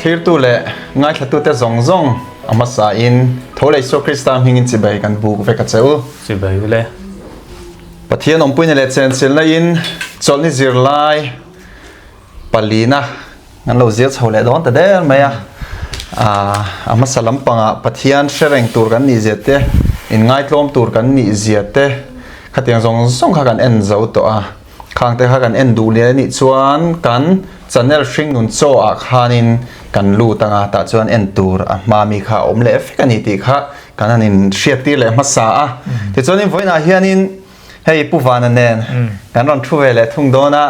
Thlirtu leh ngaithlatute zawng zawng a hmasain tho leh Isua Krista hmingin chibai kan buk vek a che u. Chibai u le. Pathian awmpuina leh chenchilhna in chawlhni zirlai palina kan lo zir chho leh dawn ta der mai a. A hmasa lampangah Pathian hre reng tur kan nih zia te, inngaitlawm tur kan nih zia te khatiang zawng zawng kha kan en zo tawh a. Khang te kha kan en duh leh anih chuan kan channel hringnun chaw ah khanin kan lut anga tah chuan en tur a hma mi kha a awm leh vek a ni tih kha kan han in hriat tir leh hmasa a. Tichuanin vawiinah hianin hei Pu Vana nen kan rawn thu ve leh thung dawn a,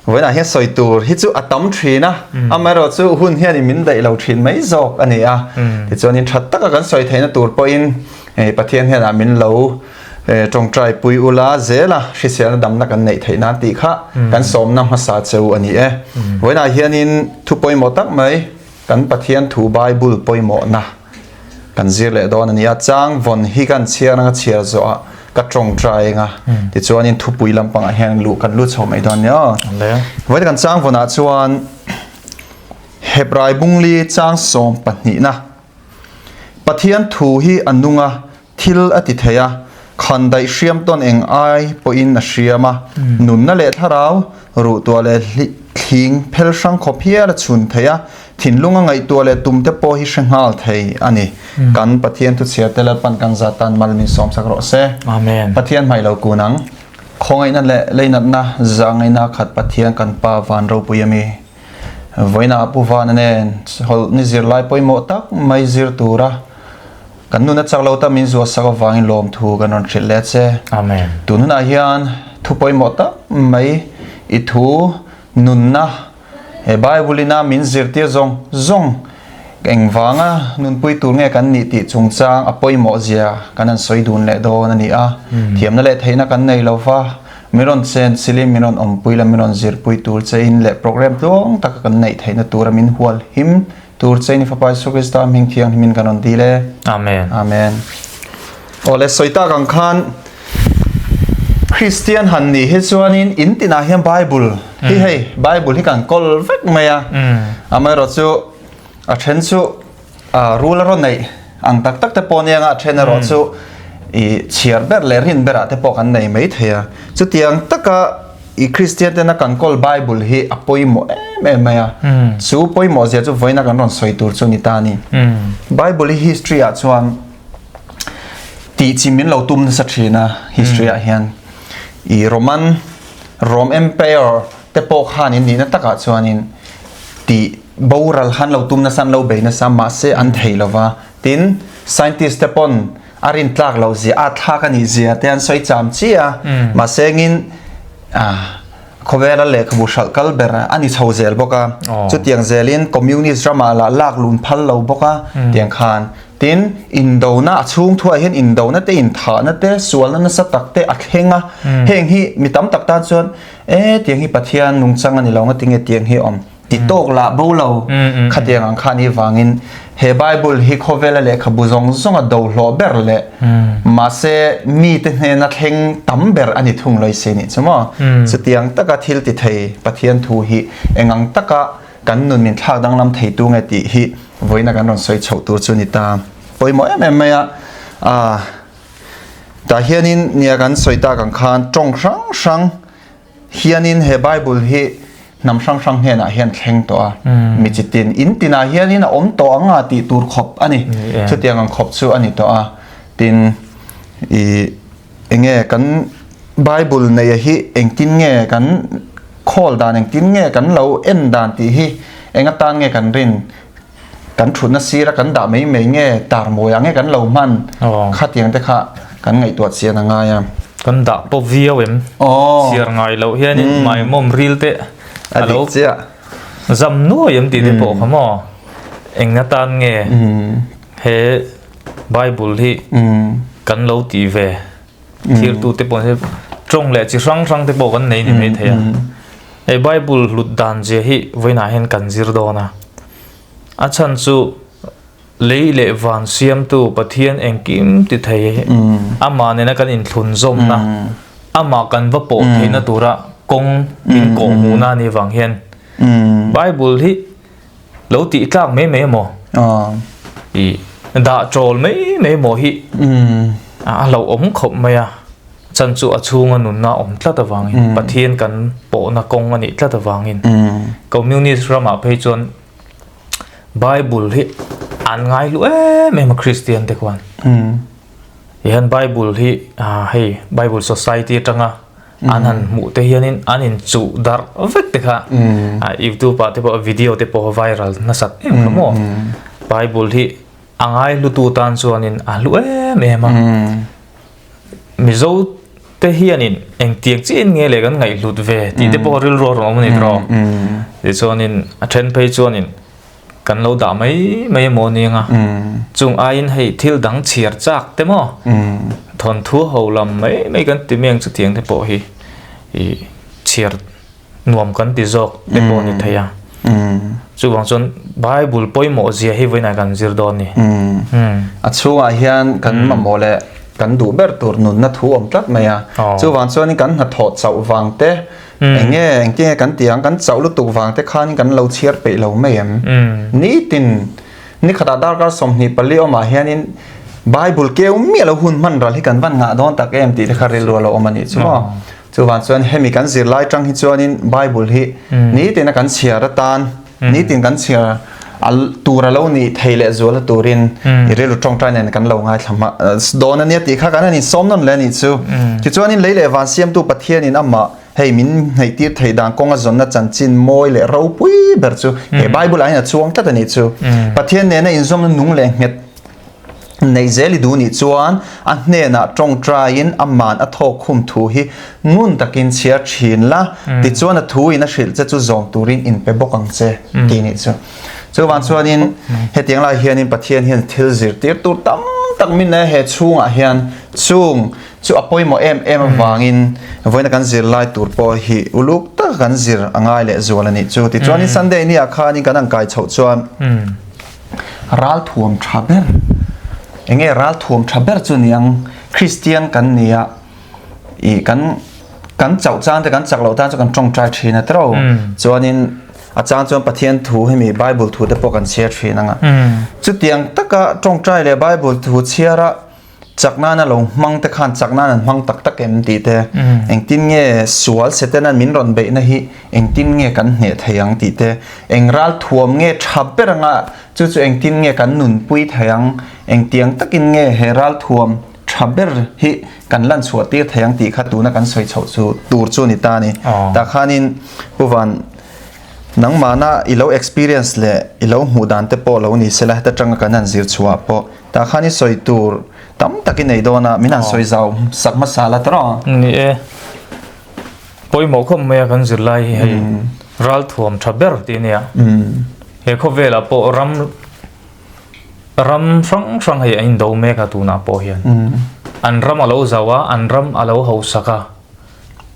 vawiinah hian sawi tur hi chu a tam thin a, amaherawh chu hun hianin min daih lo thin mai zawk a ni a. Tichuanin tha taka kan sawi theihna tur pawhin Pathian hnenah min lo Tawngtai pui ula zela hriselna damna kan neih theih nan tih kha kan sawmna hmasa che u a ni e. Vawiinah hianin thu pawimawh tak mai kan Pathian thu Bible pawimawhna kan zir leh dawn a ni a. Chang vawn hi kan chhiar anga chhiar zawhah ka tawngtai anga tichuanin thupui lampangah hian luh kan lut chho mai dawn a ni aw. Vawiin kan chang vawnah chuan Hebrai bungli chang 12na Pathian thu hi a nung a, thil a ti thei a, khan daih hriam tawn eng ai pawhin a hriam a, nunna leh thlarau, ruhtuah leh thling phel hrang khawp hial a chhun thei a, thinlung a ngaihtuah leh tum te pawh hi hre nghal thei a ni. Kan Pathian thuchhiar te Lalpan kan zat tan mal min sawmsak rawh se. Amen. Pathian hmai lo kun ang. Khawngaihna leh leinatna zahngaihna khat Pathian kan Pa van ropui a mi. Vawiinah Pu Vana nen hawlh ni zirlai pawimawh tak mai zir tura kan nuna chak lo ta min zuahsak avangin lawmthu kan rawn hrilh leh che. Amen. Tun hunah hian thu pawimawh tak mai i thu nunna he Bible ina min zirtir zawng zawng engvanga nunpui tur nge kan nih tih chungchang a pawimawh zia kan han sawi dun leh dawn a ni a. Thiamna leh theihna kan nei lova Min rawn chen chilin min rawn awmpui la, min rawn zirpui tur chein leh program tluang taka kan neih theihna tura min hual him tur chein i Fapa Jesuh Krista hming thianghlimin kan rawn dil e. Amen. Amen. Aw le sawi tak ang khan Kristian han nih hi chuanin in tinah hian Bible hi hei Bible hi kan kawl vek mai a. Amaherawhchu a then chu Rul a rawn neih ang tak tak te pawh nia nga then erawh chu i chhiar ber leh rin berah te pawh kan nei mai thei a. Chutiang taka i Kristian tena kan kawl Bible hi a pawimawh em em mai a. Chu pawimawh zia chu vawiina kan rawn sawi tur chu ni ta a ni. Bible hi history ah chuan tih chi min lo tum nasa thin a history ah hian i Roman Rome Empire te pawh khan in nihna takah chuanin tih boral khan lo tum nasa an lo bei nasa mahse an thei lova tin scientist te pawn a rin tlak loh zia a thlak a nih zia te an sawi cham chi a mahse engin ah khawvela lehkhabu hralh kal ber a ni chho zel bawk a chutiang zelin communist ramah lah lak lun phal lo bawk a tiang khan tin indona a chhung thuah hian indona te inthahna te sualna nasa tak te a thleng a heng hi mi tam tak tan chuan E tiang hi Pathian nungchang a ni lo nga tinge tiang hi awm ti tawk lah bo lo khatiang ang kha ni vangin he Bible hi khawvela lehkhabu zawng zawng a do hlawh ber leh mahse mite hnena thleng tam ber a ni thung loi si nih chu maw chutiang taka thil ti thei Pathian thu hi engang taka kan nun min thlak danglam thei tu nge tih hi vawiina kan rawn sawi chhoh tur chu ni ta pawimawh em em mai a Tah hianin nia kan sawi tak ang khan tawng hrang hrang hianin he Bible hi hnam hrang hrang hnenah hian thleng tawh a. Mi chitin in tinah hianin a awm tawh ang a tih tur khawp a ni. Chutiang ang khawp chu a ni tawh a. Tin, i enge kan Bible neia hi engtin nge kan khawl dan engtin nge kan lo en dan tih hi eng atan nge kan rin Kan thutna sira kan dah mai mai nge tar mawiah nge kan lo hman khatiang te kha kan ngaihtuah chian a ngai a. Kan dah pawp viau em? Chhiar ngai loh hianin maimawm ril te a lo zam nuai em tih te pawh kha maw? Eng atan nge he Bible hi kan lo tih ve thirtu te pawh tawng leh chi hrang hrang te pawh kan nei ni mai thei a. Hei Bible hlut dan zia hi vawiinah hian kan zir dawn a. A chhan chu lei leh van siamtu Pathian engkim ti thei amah nena kan inthlun zawmna, amah kan va pawh theihna tura kawng min kawhhmuhna a nih vang hian Bible hi. Lo tih tlak mai mai emaw ih dah chawl mai mai emaw hi a lo awm khawp mai a, chan chu a chhunga nunna a awm tlat avangin Pathian kan pawhna kawng a nih tlat avangin Communist ramah phei chuan Bible hi an ngai hlu em em a Kristian te khuan. Hian Bible hi hei Bible Society atanga an han hmuh te hianin an in chuh darh vek te kha youtube ah te pawh video te pawh viral nasat em kha maw bible hi a ngai hlutu tan chuanin a hlu em em a mizo te hianin engtiang chiah in nge le kan ngaihhlut ve tih te pawh rilru a rawn awm a ni tawh tichuanin a then phei chuanin Kan lo dah mai mai emaw nia nga. Chung aiin hei thil dang chhiar chak te maw? Thawnthu ho lam mai mai kan ti mai ang chutiang te pawh hi i chhiar nuam kan ti zawk te pawh ni thei a. Chuvang chuan Bible pawimawh zia hi vawiinah kan zir dawn ni. A chhungah hian kan mamawh leh kan duh ber tur nunna thu awm tlat mai a. Chuvang chuanin kan hnathawh chauh vang te Eng nge, engtin nge kan ti ang, kan chauh lutuk vang te khanin kan lo chhiar peih lo mai em? Nitin, nikhatah darkar 24 awmah hianin Bible keu miah lo hun hman ral hi kan van ngah dawn tak em tih te kha rilru a lo awm a nih chu maw? Chuvang chuan hemi kan zirlai tang hi chuanin Bible hi nitina kan chhiar atan, Nitin kan chhiar a tur a lo nih thei leh zual a turin i rilru tawngtai nen kan lo ngaithla hma dawn a nia tih kha kan han insawm nawn leh a nih chu. Tichuanin lei leh van siamtu Pathianin amah hei min hnaihtir theih dan kawnga zawnna chanchin mawi leh ropui ber chu he Bible ah hian a chuang tlat a nih chu. Pathian nena inzawmna nung leh nghet Neih zel i duh nih chuan a hnenah tawngtaiin aman a thawk khum thu hi ngun takin chhiar thin la, tichuan a thu in a hrilh che chu zawm turin inpe bawk ang che tih nih chu. Chuvang chuanin hetiang lai hianin Pathian hian thil zirtir tur tam tak min nei a, he chhungah hian chung chu a pawimawh em em avangin vawiina kan zir lai tur pawh hi uluk taka kan zir a ngai leh zual a nih chu. Tichuanin Sunday ni ah khanin kan han kai chhoh chuan, Ralthuam tha ber. Enge ralthuam tha ber chu ni ang? Kristian kan ni a, ih kan kan chauh chang te kan chak loh tan chu kan tawngtai thin a tiro. Chuanin a chang chuan Pathian thu hemi Bible thu te pawh kan chhiar thin ang a. Chutiang taka tawngtai leh Bible thu chhiar a Chak nana lo hmang te khan chak nan an hmang tak tak em tih te, engtin nge sual Satan-a'n min rawn beihna hi engtin nge kan hneh thei ang tih te, eng ral thuam nge tha ber anga chu chu engtin nge kan nunpui thei ang, engtiang takin nge he ral thuam tha ber hi kan lan chhuah tir thei ang tih kha tuna kan sawi chhoh chu tur chu a ni ta a ni. Tah khanin Pu Van, nangmahna i lo experience leh i lo hmuh dan te pawh lo ni sela heta tanga kan han zir chhuah pawh Tah khan i sawi tur tam tak i nei dawn a, min han sawi zau sak hmasa la tawh. Ni e, pawimawh khawp mai a kan zirlai hi hei ralthuam tha ber tih a nia. He khawvelah pawh ram ram hrang hrang hei an indo mek a tunah pawh hian. An ram a lo zau a, an ram a lo hausak a,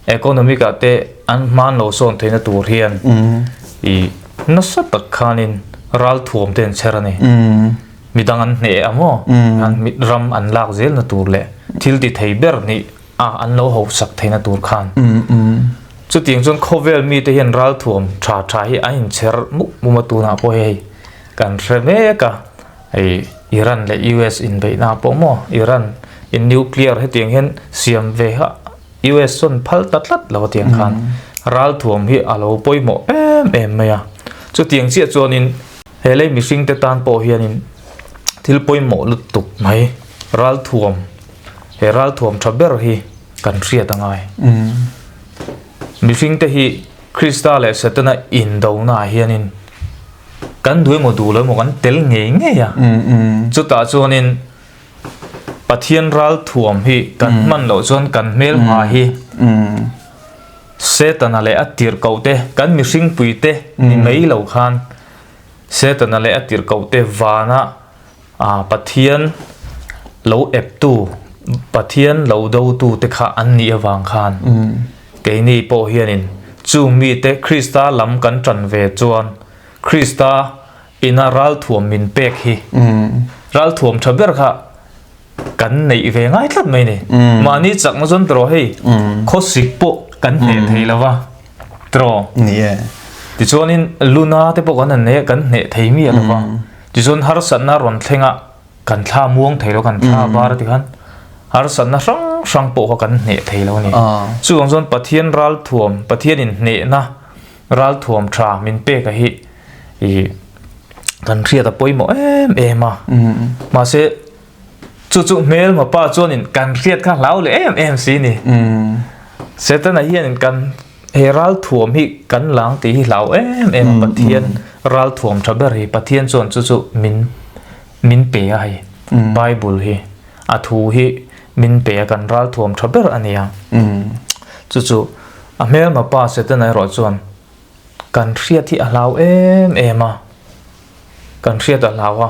economic ah te an hman lo sawn theihna tur hian i nasa tak khanin ralthuam te an chher a ni. Midang an hneh a maw? An ram an lak zelna tur leh thil ti thei ber nih a an lo hausak theihna tur khan. Chutiang chuan khawvel mite hian ralthuam tha tha hi an inchher mup mup a tunah pawh hei kan hre mek a, hei Iran leh US inbeihna pawh maw Iran in nuclear hetiang hian siam ve kha US chuan phal ta tlat lo tiang khan ralthuam hi a lo pawimawh em em mai a. Chutiang chiah chuanin He lei mihringte tan pawh hianin thil pawimawh lutuk mai ralthuam, he ralthuam tha ber hi kan hriat a ngai. Mihringte hi Krista leh Setana indonaah hianin kan duh emaw duh lo emaw kan tel ngei ngei a. Chutah chuanin Pathian ralthuam hi kan hman loh chuan kan hmelhma hi Setana leh a tirhkohte, kan mihringpuite ni mai lo khan Setana leh a tirhkohte vana Pathian lo eptu, Pathian lo dotute kha an nih avang khan keini pawh hianin chung mite Krista lam kan ṭan ve chuan Krista ina ralthuam min pek hi ralthuam ṭha ber kha kan neih ve ngai tlat mai ni. Mahni chakna chuan tiraw hei khawsik pawh kan hneh thei lo va tiraw. Ni e. Tichuanin luna te pawh kan han nei a, kan hneh thei miah lo va. Tichuan harsatna rawn thleng a, kan thla muang thei lo, kan thla bar a ti khan harsatna hrang hrang pawh kha kan hneh thei lo a ni. Chuvang chuan Pathian ralthuam, Pathianin hnehna ralthuam tha min pek a hi ih kan hriat a pawimawh em em a. Mahse chu chu hmelma pa chuanin kan hriat kha hlau leh em em si ni. Setana hianin kan He ralthuam hi kan lang tih hi hlau em em a, Pathian ralthuam tha ber hi Pathian chuan chu chu min min pe a hei, Bible hi a thu hi min pe a kan ralthuam tha ber a nia. Chu chu a hmelma pa Setana erawh chuan kan hriat hi a hlau em em a, kan hriat a hlau a,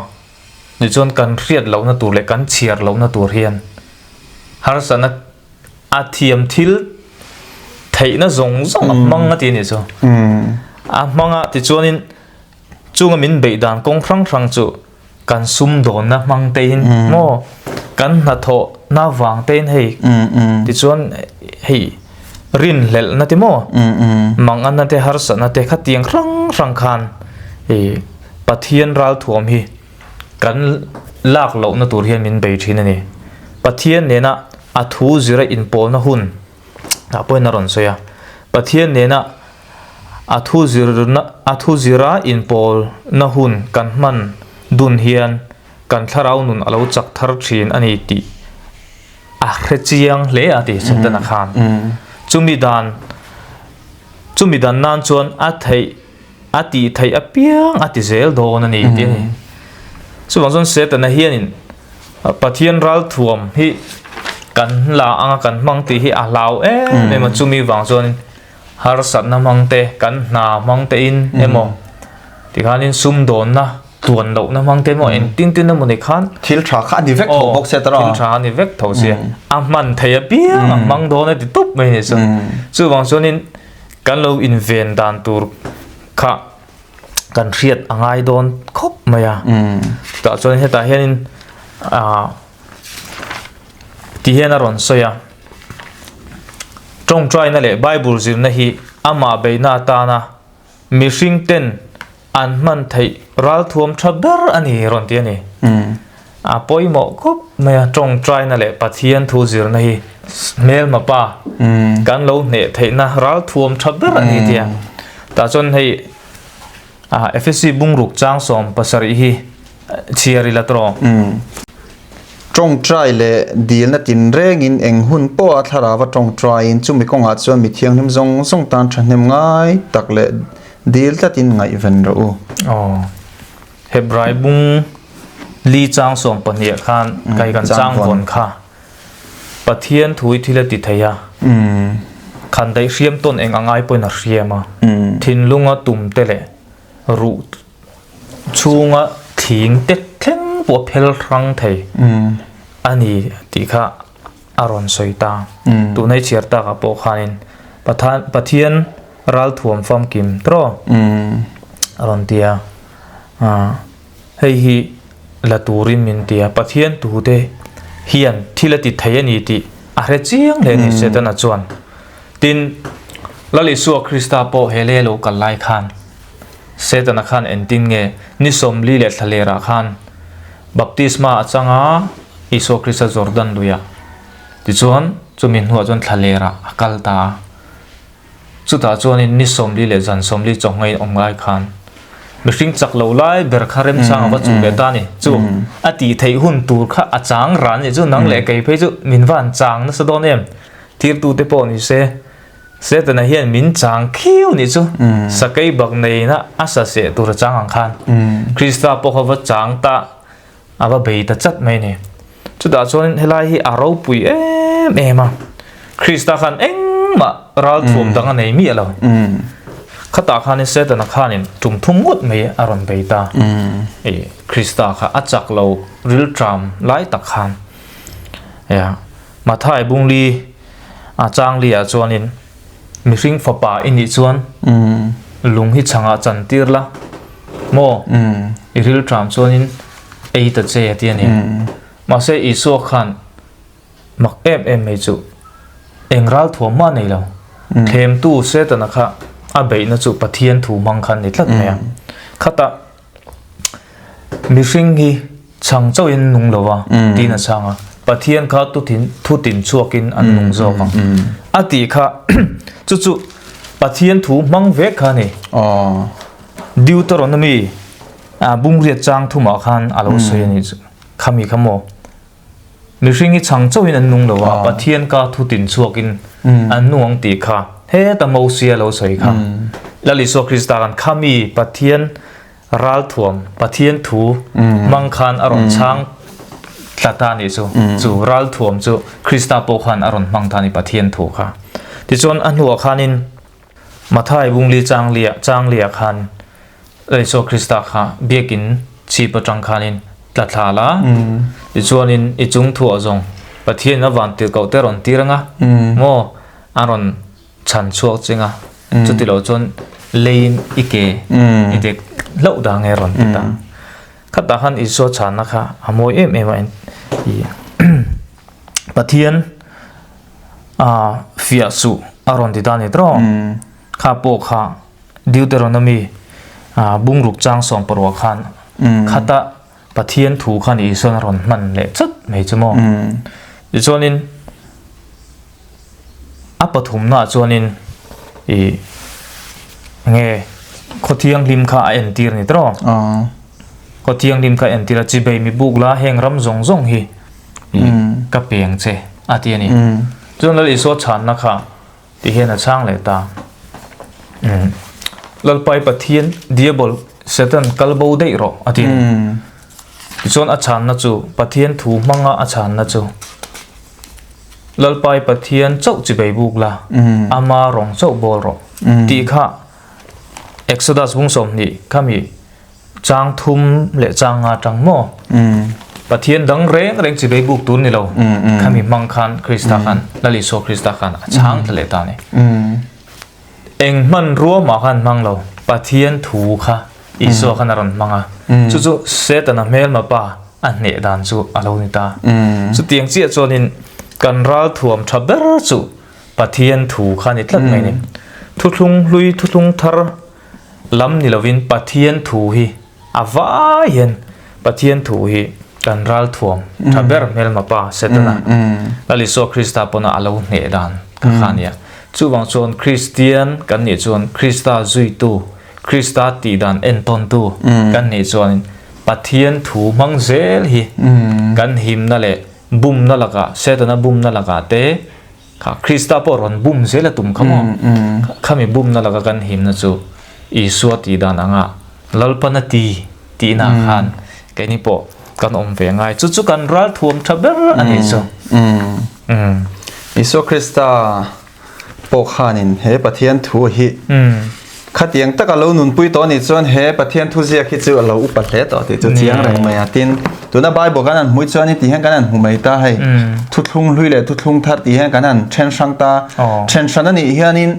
tichuan kan hriat lohna tur leh kan chhiar lohna tur hian harsatna A thiam thil theihna zawng zawng a hmang a ti a nih chu. A hmang a tichuanin chunga min beih dan kawng hrang hrang chu kan sumdawnna hmang tein maw kan hnathawhna vang tein hei tichuan hei rinhlelhna te maw manganna te harsatna te khatiang hrang hrang khan ih Pathian ralthuam hi Kan lak lohna tur hian min bei thin a ni. Pathian nena a thu zira inpawlna hun ah pawhin a rawn sawi a. Pathian nena a thu zirna a thu zira inpawlna hun kan hman dun hian kan thlarau nun a lo chak thar thin a ni tih a hre chiang hle a ti Setana khan. Chumi dan chumi dan nan chuan a theih A tih theih apiang a ti zel dawn a ni tih a ni. Chuvang chuan Setana hianin Pathian ralthuam hi kan la anga kan hmang tih hi a hlau em em a, chumi vang chuanin harsatna hmang te, kan hna hmang tein emaw tikhanin sumdawnna tluan lohna hmang te emaw engtin tin emaw ni khan Thil tha kha a ni vek tho bawk sia tawrh a. Thil tha a ni vek tho sia. A hman theih apiang a hmang dawn a ti tup mai a ni chu. Chuvang chuanin Kan lo inven dan tur kha kan hriat a ngai dawn khawp mai a. Tah chuan hetah hianin ah ti hian a rawn sawi a, Tawngtaina leh Bible zirna hi amah beihna atana mihring ten An hman theih ralthuam tha ber a ni rawn ti a ni. A pawimawh khawp mai a, tawngtaina leh Pathian thu zirna hi hmelma pa kan lo hneh theihna ralthuam tha ber a ni tia. Tah chuan hei Efesi bungruk chang 70 hi chhiar ila tawh. Tawngtai leh dilna tinrengin eng hun pawha thlarava tawngtaiin chumi kawngah chuan mi thianghlim zawng zawng tan thahnem ngai tak leh Dil tlatin ngaihven rawh u. Aw. Hebrai bung li chang 12 ah khan kai kan chang vawn kha Pathian thu i thil a ti thei a. Khan daih hriam tawn eng a ngai pawhin a hriam a. Thinlunga tum te leh ruh chhunga thling te thleng pawh a phel hrang thei a ni tih kha a rawn sawi ta. Tuna i chhiar takah pawh khanin Pathian ralthuam famkim tawh a rawn ti a. Hei hi la turin min ti a, Pathian tute hian thil a ti thei a ni tih a hre chiang hle a ni Setana chuan. Tin, Lal Isua Krista pawh he lei a lo kal lai khan Setana khan engtin nge ni 40 leh thlalerah khan Baptisma a chang a, Isua Krista Jordan luiah. Tichuan, chumi hnuah chuan thlalerah a kal ta a. Chutah chuanin ni 40 leh zan 40 chawhngei awm ngai khan mihring chak lo lai ber kha remchang a va chuh leh ta a ni. Chu a tih theih hun tur kha a chang ran a nih chu nang leh kei phei chu min va han chang nasa dawn em? Tirtute pawh ni se, Setana hian min chang khiu nih chu sakei bak neina a sa seh tur a chang ang khan Krista pawh kha va chang ta a va bei ta chat mai a ni. Chutah chuan helai hi a ropui em em a, Krista khan engmah ralthuam dang a nei miah lo. Khatah khanin Setana khanin tum thum ngawt mai a rawn bei ta. Krista kha a chak lo rilṭam lai tak khan. Mathai bungli a chang li ah chuanin mihring fapa i nih chuan lung hi chhangah chan tir la maw i rilṭam chuanin ei ta che a ti a ni. Mahse Isua khan mak em em mai chu eng ralthuam mah nei lo. Thlemtu Setana kha a. a beihna chu Pathian thu hmang kha a ni tlat mai a. Khatah mihring hi chhang chauhin nung lo a tiin a chhang a, Pathian kha thu tin chhuakin an nung zawk ang a tih kha chu chu Pathian thu hmang vek kha a ni. Deuteronomy bungriat chang thumah khan a lo sawi a nih chu khami kha maw. Mihring hi chhang chauhin an nung lo a, Pathian ka thu tin chhuakin an nung ang tih kha heta Mosia lo sawi kha. Lal Isua Krista khan khami Pathian ralthuam, Pathian thu hmang khan a rawn chhang tla ta nih chu. Chu ralthuam chu Krista pawh khan a rawn hmang ta a ni Pathian thu kha. Tichuan a hnuah khanin Mathai bungli changlia changlia khan Lal Isua Krista kha biakin chhip atang khanin tla thla la, tichuanin i chung thuah zawng Pathianin a van tirh koh te rawn tir anga maw a rawn chhan chhuak ching a, chuti lo chuan leiin i ke i dek hlauh dah nge rawn ti ta. Khatah khan Isua chhanna kha a mawi em em a i Pathian a fiah suh a rawn ti ta a ni tawh. Kha pawh kha Deuteronomy bungruk chang sawm parua khan khata Pathian thu khan Isuan a rawn hman leh chat mai chu maw. Tichuanin a pathumnaah chuanin i nge khaw thianghlim kha a entir ni tawh. Khaw thianghlim kha a entir a, chibei mi buk la heng ram zawng zawng hi ka peng che a ti a ni. Chuan Lal Isua chhanna kha Ti hian a chhang leh ta. Umm. Lalpai Pathian, Diabol, Satan kal bo daih rawh a ti a ni. Tichuan a chhanna chu Pathian thu hmanga a chhanna chu Lalpai Pathian chauh chibei buk la, ama rawng chauh bawl rawh tih kha Exodus bung 20 khami Chang thum leh chang nga tang maw? Pathian dang reng reng chibei buk tur ni lo. Khami hmang khan Krista khan Lal Isua Krista khan a chhang tla leh ta ni. Eng hmanrua mah khan hmang lo. Pathian thu kha Isua khan a rawn hmang a. Chu chu Setana hmelma pa a hneh dan chu a lo ni ta. Chutiang chiah chuanin kan ralthuam tha ber chu Pathian thu kha a ni tlat mai ni. Thuthlung hlui thuthlung thar Lam ni lovin Pathian thu hi a vai hian Pathian thu hi kan ral thuam tha ber hmelma pa Setana Lal Isua Krista pawna a lo hneh dan kha kha a nia. Chuvang chuan Kristian kan nih chuan Krista zuitu, Krista tih dan entawntu kan nih chuanin Pathian thu hmang zel hi kan himna leh bumna lakah Setana bumna lakah te Kha Krista pawh rawn bum zel a tum kha maw? Khami bumna laka kan himna chu Isua tih dan anga Lalpana ti tihna khan keini pawh kan awm ve ngai. Chu chu kan ral thuam tha ber a nih chu. Isua Krista pawh khanin he Pathian thu hi Khatiang taka lo nunpui tawh anih chuan he Pathian thuziak hi chu a lo upa hle tawh tih chu chiang reng mai a. Tin, tuna Bible kan han hmui chuan heti hian kan han hmu mai ta hei. Thuthlung hlui leh thuthlung thar tih hian kan han then hrang ta. Then hran anih hianin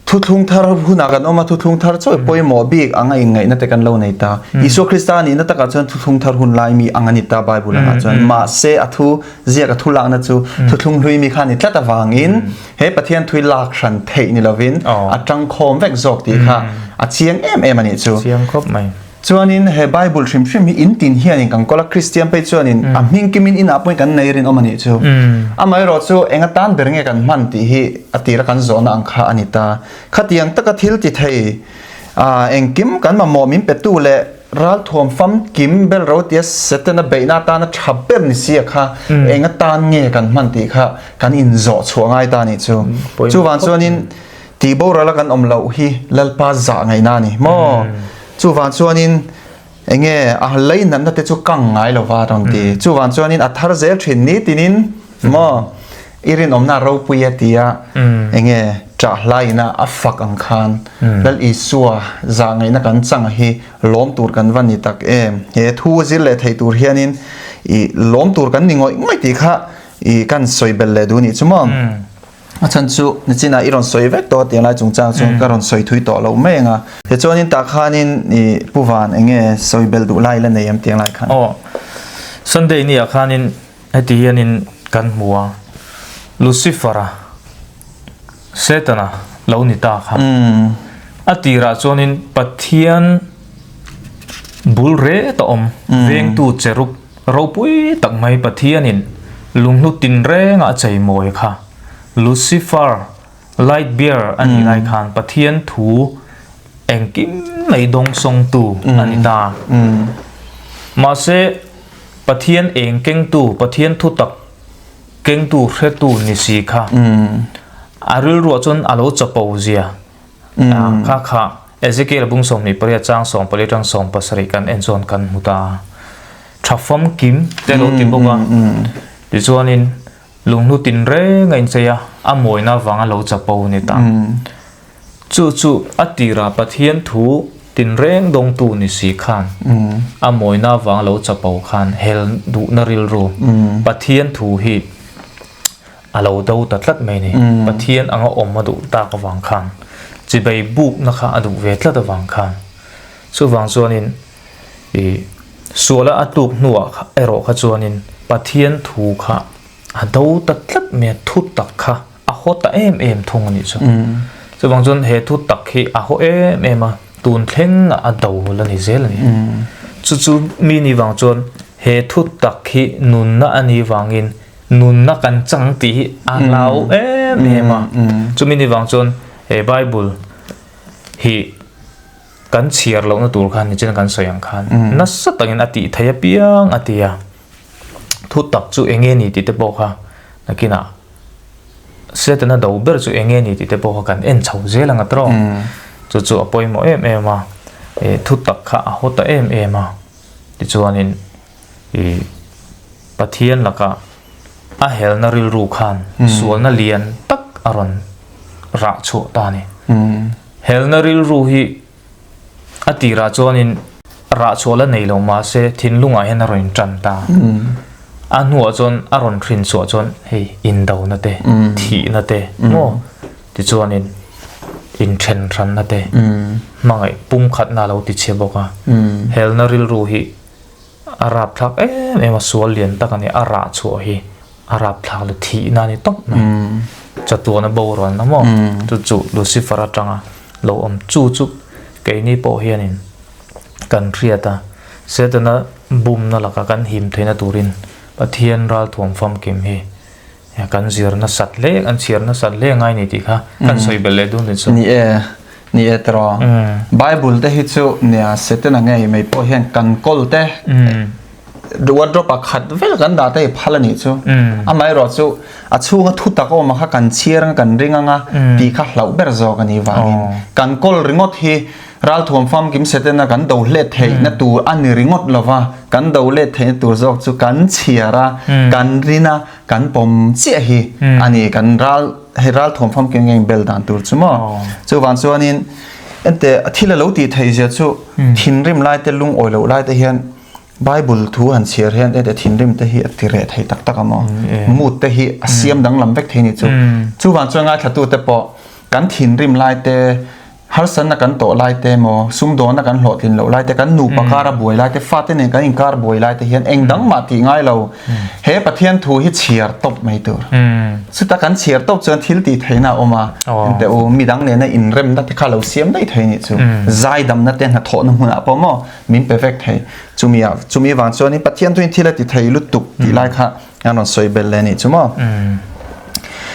thuthlung thar hunah kan awm a, thuthlung thar chawi pawimawh bik anga inngaihna te kan lo nei ta. Isua Krista anihna takah chuan thuthlung thar hun lai mi ang a ni ta Bible angah chuan. Mahse a thu ziak a thu lakna chu thuthlung hlui mi kha a ni tlat avangin He Pathian thui lak hran theih ni lovin a tangkhawm vek zawk tih kha a chiang em em a nih chu. Chiang khawp mai. Chuanin he Bible hrim hrim hi in tin hianin kan kawl a, Kristian phei chuanin a hming kimin inah pawhin kan nei rinawm a nih chu. Amaherawh chu eng atan ber nge kan hman tih hi a tira kan zawhna ang kha a ni ta. Khatiang taka thil ti thei engkim kan mamawh min petu leh Ralthuam famkim bel ro tia Setana beihna atana tha ber ni sia kha eng atan nge kan hman tih kha kan inzawh chhuah ngai ta nih chu. Chuvang chuanin tih boral a kan awm loh hi Lalpa zah ngaihna a ni maw? Chuvang chuanin enge a lei natna te chu kang ngai lova a rawn ti. Chuvang chuanin a thar zel thin nitinin maw? I rinawmna ropui a ti a, enge ṭah hlaina a fak ang khan Lal Isua zahngaihna kan chang hi lawm tur kan va ni tak em? He thu zir leh thei tur hianin i lawm tur kan ni ngawih ngawih tih kha i kan sawi belh leh duh nih chu maw? A chhan chu nichinah i rawn sawi vek tawh a tiang lai chungchang chu ka rawn sawi thui tawh lo mai ang a. Tichuanin tah khanin i Pu Van enge sawi belh duh lai la nei em tiang lai khan? Aw, Sunday ni ah khanin Heti hianin kan hmu a, Lucifer-a, Setana lo ni ta kha. A tirah chuanin Pathian bul ret a awm, vengtu cherub ropui tak mai Pathianin lunghlu tinrengah a cheimawi kha. Lucifer, light bearer a nih lai khan Pathian thu engkim mai dawngsawngtu a ni ta. Mahse, Pathian eng kengtu, Pathian thutak kengtu hretu ni si kha a rilruah chuan a lo chapo zia kha kha Ezekiel bung 28 chang 14 tang 17 kan en chuan kan hmu ta tha famkim te lo ti bawk a tichuanin lunghlu tinreng a inchei a a mawina vanga lo chapo ni ta. Chu chu a tirah Pathian thu tinreng dawngtu ni si khan a mawina vang lo chapo khan hel duhna rilru Pathian thu hi a lo do ta tlat mai ni. Pathian anga awm a duh tak avang khan chibei bukna kha a duh ve tlat avang khan chuvang chuanin i suala a tluk hnuah erawh kha chuanin Pathian thu kha a do ta tlat mai a, thu tak kha a haw ta em em thung a nih chu. Chuvang chuan he thu tak hi a haw em em a, tun thleng a do la ni zel a ni. Chu chu mi ni vang chuan he thu tak hi nunna a nih vangin nunna kan chang tih hi a hlau em em a. Chumi ni vang chuan he Bible hi kan chhiar lohna tur khan nichin kan sawi ang khan nasa takin a tih theih apiang a ti a. Thu tak chu eng nge ni tih te pawh kha nakinah Setana do ber chu eng nge ni tih te pawh kha kan en chho zel ang a tawng. Chu chu a pawimawh em em a, thu tak kha a haw ta em em a. Tichuanin ih Pathian lakah a helna rilru khan sualna lian tak a rawn rah chhuah ta a ni. Helna rilru hi A tirah chuanin rah chhuah la nei lo mahse thinlungah hian a rawn intan ta. A hnuah chuan a rawn hrin chhuah chuan hei indona te, thihna te maw tichuanin inthen hranna te, hmangaih pumkhatna a lo ti chhe bawk a. Helna rilru hi a rapthlak em em a, sual lian tak a ni. A rah chhuah hi a rapthlak leh thihna a ni tawp mai. Chatuana boralna maw chu chu Lucifer atanga lo awm chu chu keini pawh hianin kan hriat a, Setana bumna laka kan him theihna turin Pathian ralthuam famkim hi kan zir nasat hle, kan chhiar nasat hle ngai ni tih kha kan sawi belh leh dun ni chu. Ni e, ni e tiraw. Bible te hi chu nia Setana ngei mai pawh hian kan kawl te wardrobe ah khat vel kan dah te hi phal a nih chu. Amaherawh chu a chhunga thu tak awm ang kha kan chhiar anga kan ring anga tih kha hlauh ber zawk a nih vangin kan kawl ringawt hi ralthuam famkim Setana kan do hlet theihna tur a ni ringawt lova, kan do let theihna tur zawk chu kan chhiar a, kan rin a, kan pawm chiah hi a ni kan ral hei ralthuam famkim nge bel dan tur chu maw. Chuvang chuanin ente thil a lo tih theih zia chu thinrim lai te lungawi loh lai te hian Bible thu han chhiar hian ente thinrim te hi a ti reh thei tak tak a maw? Mood te hi a siam danglam vek thei ni chu. Chuvang chuan ngaithla te pawh kan thinrim lai te, harsatna kan tawh lai te maw, sumdawnna kan hlawhtlin loh lai te, kan nupa kar a buai lai te, fate nen kan inkar buai lai te hian eng dang mah tih ngai lo. He Pathian thu hi chhiar tawp mai tur. Chuta kan chhiar tawp chuan thil tih theihna a awm a, ente u midang nena inremna te kha lo siam daih thei nih chu. Zaidamna te hnathawhna hmunah pawh maw min pe vek thei. Chumi ah chumi vang chuanin Pathian thuin thil a ti thei lutuk tih lai kha an rawn sawi belh leh a nih chu maw.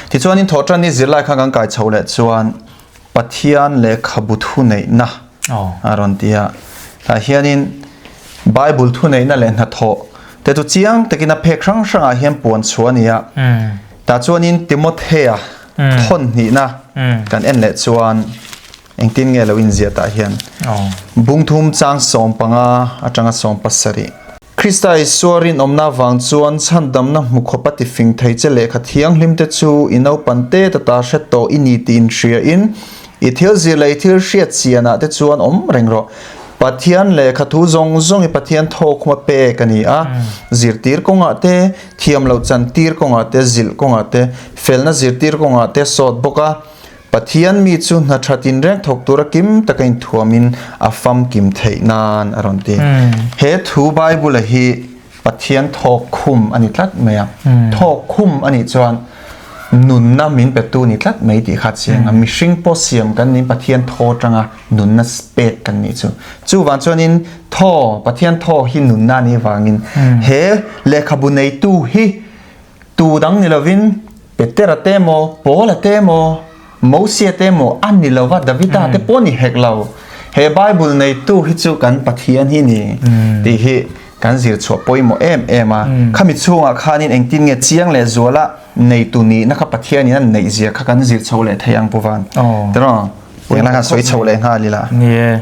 Tichuanin thawhṭan ni zirlai kha kan kai chho leh chuan Pathian lehkhabu thuneihna a rawn ti a. Tah hianin Bible thuneihna leh hnathawh te chu chiang takin a phek hrang hrangah hian puan chhuah a ni a. Tah chuanin Timothea thawn hnihna kan en leh chuan Engtin nge lo inziah tah hian? Bungthum chang 15 atanga 17. Krista Isua rinawmna avang chuan chhandamna hmu khawp a tifing thei che lehkha thianghlim te chu i naupan te tata hre tawh i ni tih inhriain i thil zir leh i thil hriat chianah te chuan awm reng rawh. Pathian lehkha thu zawng zawng hi Pathian thawkhuma pek a ni a, zirtir kawngah te, thiam loh chantir kawngah te, zilh kawngah te, felna zirtir kawngah te sawt bawk a. Pathian mi chu hna tha tinreng thawk tura kim taka inthuamin a famkim theih nan a rawn ti. He thu Bible-a hi Pathian thawk khum a ni tlat mai a. Thawk khum a nih chuan Nunna min petu ni tlat mai tih kha chiang a, mihring pawh siam kan niin Pathian thaw atanga nunna pek kan nih chu. Chuvang chuanin thaw, Pathian thaw hi nunna a nih vangin he lehkhabu neitu hi tu dang ni lovin Petera te emaw, Paula te emaw, Mosia te emaw a ni lova, Davida te pawh a ni hek lo. He Bible neitu hi chu kan Pathian hi ni tih hi kan zir chhuah pawimawh em em a. Khami chhungah khanin engtin nge chiang leh zuala neitu nihna kha Pathianin a neih zia kha kan zir chho leh thei ang Pu Van. Tiraw? Tiang khan sawi chho leh nghal ila. Ni e.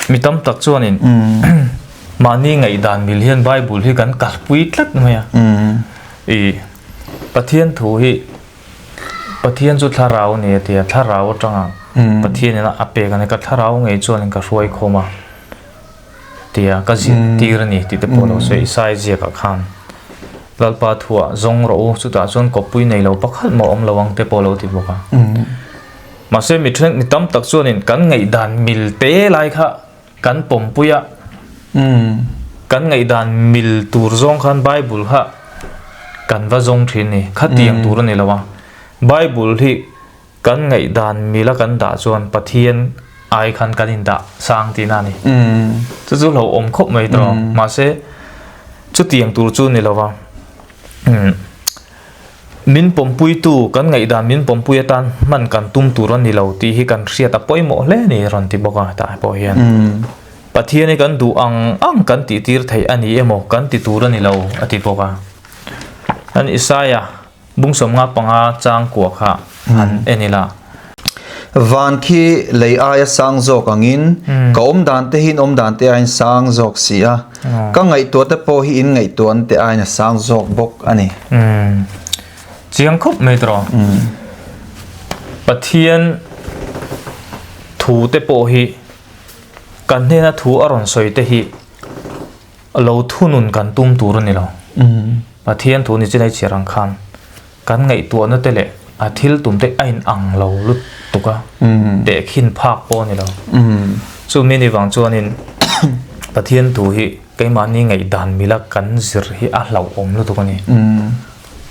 Mi tam tak chuanin mahni ngaihdan mil hian Bible hi kan kalpui tlat mai a. I Pathian thu hi Pathian chu thlarau a ni a ti a, thlarau atanga Pathianin a pek a ni. Ka thlarau ngei chuanin ka hruai khawm a ti a, ka zirtir a ni tih te pawh lo sawi Isai ziakah khan Lalpa thuah zawng rawh u, chutah chuan kawppui nei lo pakhat mah awm lo ang te pawh lo ti bawk a. Mahse mi then mi tam tak chuanin kan ngaihdan mil te lai kha kan pawmpui a, kan ngaihdan mil tur zawng khan Bible kha kan va zawng thin ni, khatiang tur a ni lo a. Bible hi kan ngaihdan mila kan dah chuan Pathian ai khan kan indah sang tihna a ni. Chu chu hlauhawm khawp mai tawh, mahse chutiang tur chu ni lo va. Min pawmpuitu, kan ngaihdan min pawmpui atan hman kan tum tur a ni lo tih hi kan hriat a pawimawh hle a ni rawn ti bawk a hetah pawh hian. Pathian hi kan duh ang ang kan tih tir theih a ni emaw kan ti tur a ni lo a ti bawk a. An Isaiah bung 55 chang kua kha han en ila. Van khi lei aia sang zawk angin ka awm dan te hi in awm dan te aiin sang zawk si a, ka ngaihtuah te pawh hi in ngaihtuahna te aiin a sang zawk bawk a ni. Chiang khawp mai tawh. Pathian thu te pawh hi kan hnena thu a rawn sawi te hi lo thunun kan tum tur a ni lo. Pathian thu ni chinai chhiar ang khan. Kan ngaihtuahna te leh a thil tum te a in ang lo lutuk a, tehkhin phak pawh a ni lo. Chumi ni vang chuanin Pathian thu hi keimahni ngaihdan mila kan zir hi a hlauhawm lutuk a ni.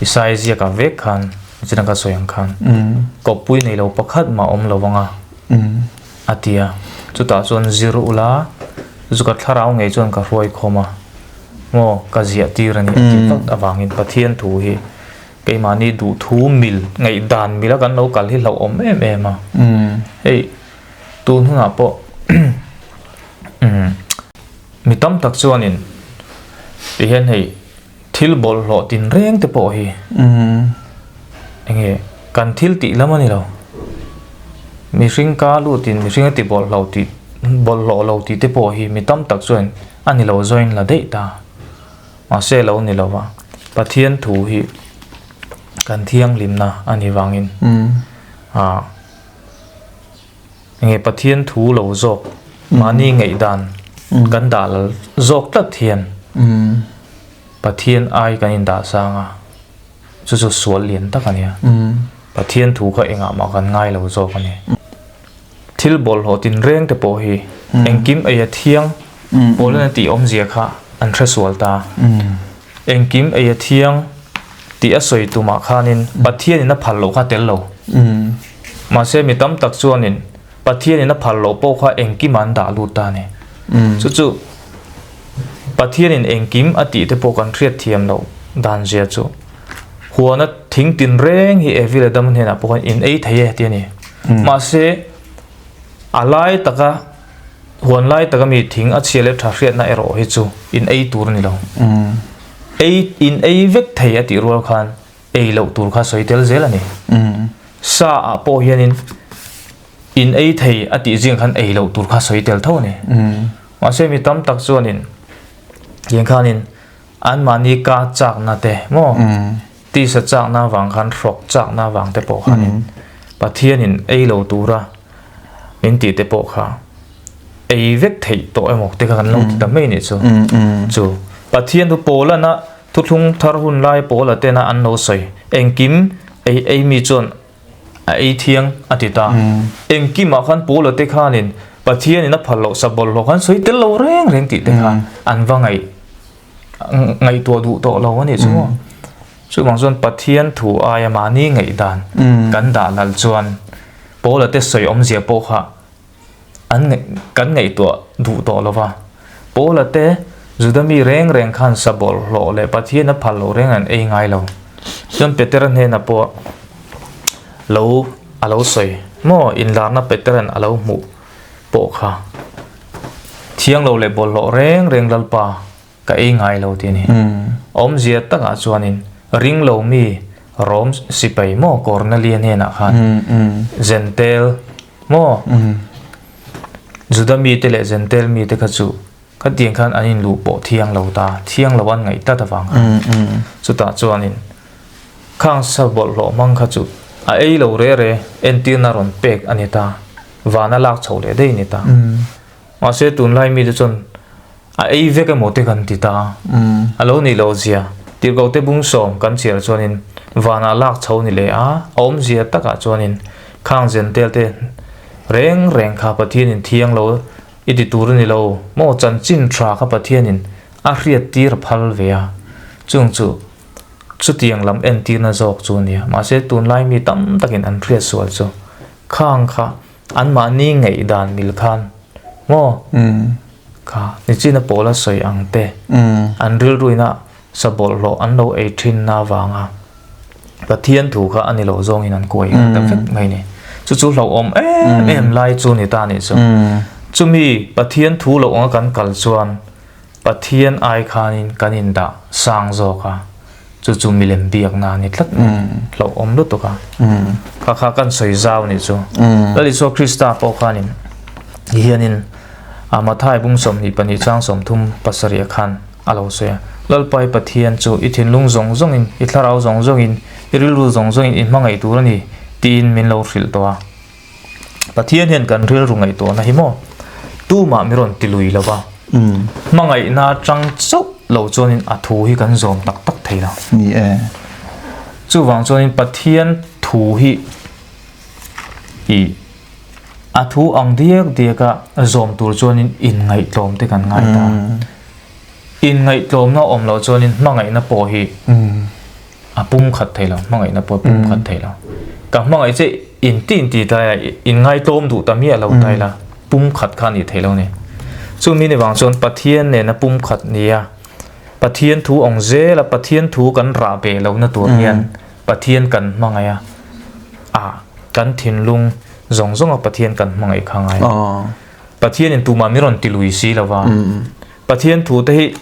Isaiah ziakah vek khan, nichina ka sawi ang khan, kawppui nei lo pakhat mah awm lo vang a, a ti a. Chutah chuan zir ula, chu ka thlarau ngei chuan ka hruai khawm a. Maw ka ziah tir a ni a tih tlat avangin Pathian thu hi keimahni duh thu mil ngaihdan mila kan lo kal hi hlauhawm em em a. Hei tun hunah pawh mi tam tak chuanin tihian hei thil bawlhhlawh tinreng te pawh hi enge kan thil tih lam a ni lo. Mihring ka lutin mihring a ti bawlhhlawh tih bawlhhlawh lo tih te pawh hi mi tam tak chuan A ni lo zawin la daih ta. Mahse lo ni lova Pathian thu hi kan thianghlimna a ni vangin ah enge Pathian thu lo zawk mahni ngaihdan kan dah lal zawk tlat hian Pathian ai kan indah sang a, chu chu sual lian tak a nia. Pathian thu kha engah mah kan ngai lo zawk a ni. Thil bawlhhlawh tinreng te pawh hi engkim ei a thiang pawl a tih awmzia kha an hre sual ta. Engkim ei a thiang tih a sawi tumah khanin Pathianin a phal loh kha tel lo. Mahse mi tam tak chuanin Pathianin a phal loh pawh kha engkim an dah lut ta a ni. Chu chu Pathianin engkim a tih te pawh kan hriat thiam loh dan zia chu huana thing tinreng hi Evi leh Adama hnenah pawh khan in ei thei e tih a ni. Mahse, a lai taka, huan lai taka mi thing a chhia leh tha hriatna erawh hi chu in ei tur a ni lo. Ei, in ei vek thei a tih rual khan ei loh tur kha sawi tel zel a ni. Sa ah pawh hianin in ei thei a tih zing khan ei loh tur kha sawi tel tho a ni. Mahse, mi tam tak chuanin tiang khanin anmahni ka chakna te maw Tisa chakna avang khan hrawk chakna avang te pawh khanin Pathianin ei lo tura min tih te pawh kha ei vek theih tawh emaw te kha kan lo ti ta mai nih chu. Chu Pathian thu Paulana thuthlung thar hun lai Paula tena an lo sawi engkim ei ei mi chuan a ei thiang a ti ta. Engkimah khan Paula te khanin Pathianin a phal loh sa bawlhhlawh khan sawi tel lo reng reng tih te kha an va ngaih. Ngaihtuah duh tawh lo a nih chu. Chuvang chuan Pathian thu aia mahni ngaihdan kan dah lal chuan Paula te sawi awmzia pawh kha an kan ngaihtuah duh tawh lo va. Paula te Juda mi reng reng khan sa bawlhhlawh leh Pathian a phal loh reng an ei ngai lo. Chuan Petera hnenah pawh lo a lo sawi maw inlarna Petera'n a lo hmuh pawh kha thiang lo leh bawlhhlawh reng reng Lalpa ka ei ngai lo tih a ni. Awmzia takah chuanin ring lo mi Rom sipai maw Kornelia hnenah khan Zentel maw Juda mite leh Zentel mite kha chu khatiang khan an inluh pawh thiang lo ta, thiang lo an ngaih tlat avang khan. Chutah chuanin khang sa bawlhhlawh hmang kha chu a ei lo re re entirna rawn pek a ni ta, vana lak chho leh daih a ni ta. Mahse tunlai mite chuan a ei vek emaw te kan ti ta. A lo nih loh zia, tirhkohte bung sawm kan chhiar chuanin vanah lak chho ni leh a, a awmzia takah chuanin khang zentel te reng reng kha Pathianin thiang lo i ti tur a ni lo maw chanchin tha kha Pathianin a hriat tir a phal ve a, chung chu chutiang lam entirna zawk chu a nia. Mahse tunlai mi tam takin an hriat sual chu khang kha Anmahni ngaihdan mil khan maw kha nichina pawla sawi ang te an rilruina sa bawlhhlawh an lo ei thinna avanga Pathian thu kha a ni lo zawngin an kuai ta vek mai ni. Chu chu hlauhawm em em lai chu ni ta nih chu. Chumi Pathian thu loh anga kan kal chuan Pathian ai khanin kan indah sang zawk a, chu chu milem biakna a ni tlat mai, hlauhawm lutuk a. Kha kha kan sawi zau nih chu. Lal Isua Krista pawh khanin hianin Mathai bung 22 chang 30 pasarih khan a lo sawi a, Lalpai Pathian chu i thinlung zawng zawngin, i thlarau zawng zawngin, i rilru zawng zawngin i hmangaih tur a ni tiin min lo hrilh tawh a. Pathian hian kan rilru ngaihtuahna hi maw tumah mi rawn ti lui lo va, hmangaihna atang chauh lo chuanin a thu hi kan zawm tak tak thei lo. Ni e. Chuvang chuanin Pathian thu hi i a thu ang diak diaka zawm tur chuanin inngaihtlawm te kan ngai ta. Inngaihtlawmna awm loh chuanin hmangaihna pawh hi a pum khat thei lo, hmangaihna pawh a pum khat thei lo. Ka hmangaih che in ti in ti tai a, in ngaitlawm duh ta miah lo tai la, pum khat kha a nih thei lo ni. Chumi ni vang chuan Pathian nena pum khat nia, Pathian thu awng zel a, Pathian thu kan rah beh lohna tur hian Pathian kan hmangaih a, a kan thinlung zawng zawnga Pathian kan hmangaih kha ngai. Pathianin tumah min rawn ti lui si lo va, Pathian thu te hi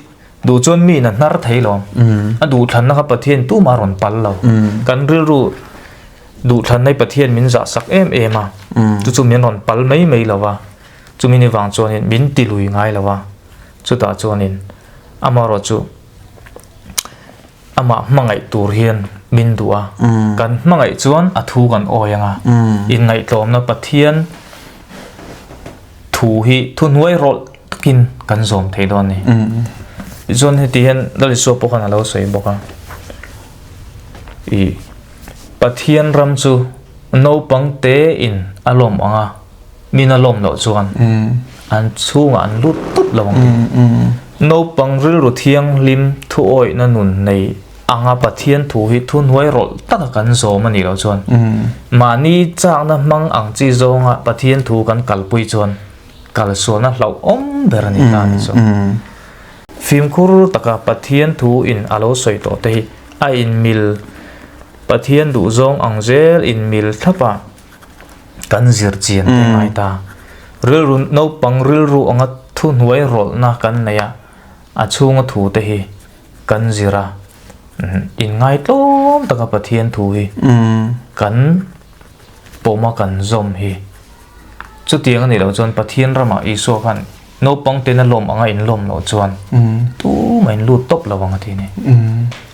Duh chuan mi in a hnar thei lo. A duhthlanna kha Pathian tumah a rawn pal lo. Kan rilru duhthlanna hi Pathian min zah sak em em a. Chu chu min rawn pal mai mai lo va. Chumi ni vang chuanin min ti lui ngai lo va. Chutah chuanin amaherawh chu amah hmangaih tur hian min duh a. Kan hmangaih chuan a thu kan awi ang a. Inngaihtlawmna Pathian thu hi thuhnuai rawlh takin kan zawm thei dawn a ni. Tichuan heti hian Lal Isua pawh khan a lo sawi bawk a, i Pathian ram chu naupang tein a lawm ang a, min a lawm loh chuan an chhungah an lut tawp lo ang tih. Naupang rilru thianghlim thuawihna nun nei anga Pathian thu hi thuhnuai rawlh taka kan zawm a nih loh chuan mahni chakna hmang ang chi zawnga Pathian thu kan kalpui chuan kalsualna hlauhawm ber a ni ta a ni chu. Fimkhur taka Pathian thu in a lo sawi tawh te hi a inmil Pathian duhzawng ang zel inmil thlap a kan zir chian te ngai ta. Rilru naupang rilru anga thuhnuai rawlhna kan nei a, a chhunga thu te hi kan zir a, inngaihtlawm taka Pathian thu hi kan pawm a kan zawm hi. Chutiang a nih loh chuan Pathian ramah Isua khan naupang ten a lawm anga in lawm loh chuan tumah in lut tawp lo ang a ti a ni.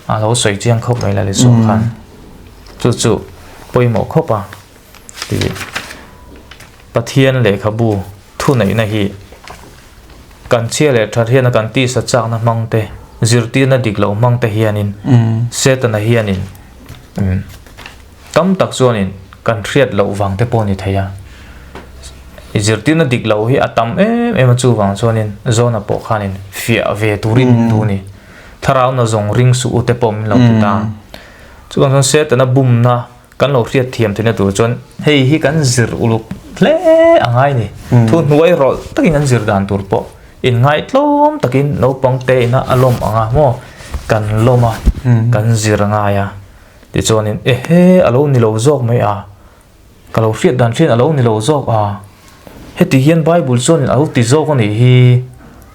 A lo sawi chiang khawp mai Lal Isua khan. Chu chu pawimawh khawp a ti. Pathian lehkhabu thuneihna hi kan chhia leh that hian a kan tisa chakna hmang te, zirtirna dik loh hmang te hianin Setana hianin tam tak chuanin kan hriat loh vang te pawh a ni thei a. Zirtirna dik loh hi a tam em em a chuvang chuanin Zona pawh khanin fiah ve turin min duh a ni. Thlarau na zawng ring suh u te pawh min lo ti ta. Chuvang chuan Setana bumna kan lo hriat thiam theihna tur chuan hei hi kan zir uluk hle a ngai ni. Thu hnuai rawlh takin kan zir dan tur pawh inngaihtlawm takin naupang te ina a lawm ang a maw kan lawm a, kan zir a ngai a. Tichuanin ehe a lo ni lo zawk mai a, ka lo hriat dan hriat a lo ni lo zawk a, heti hian Bible chuanin a lo ti zawk a nih hi,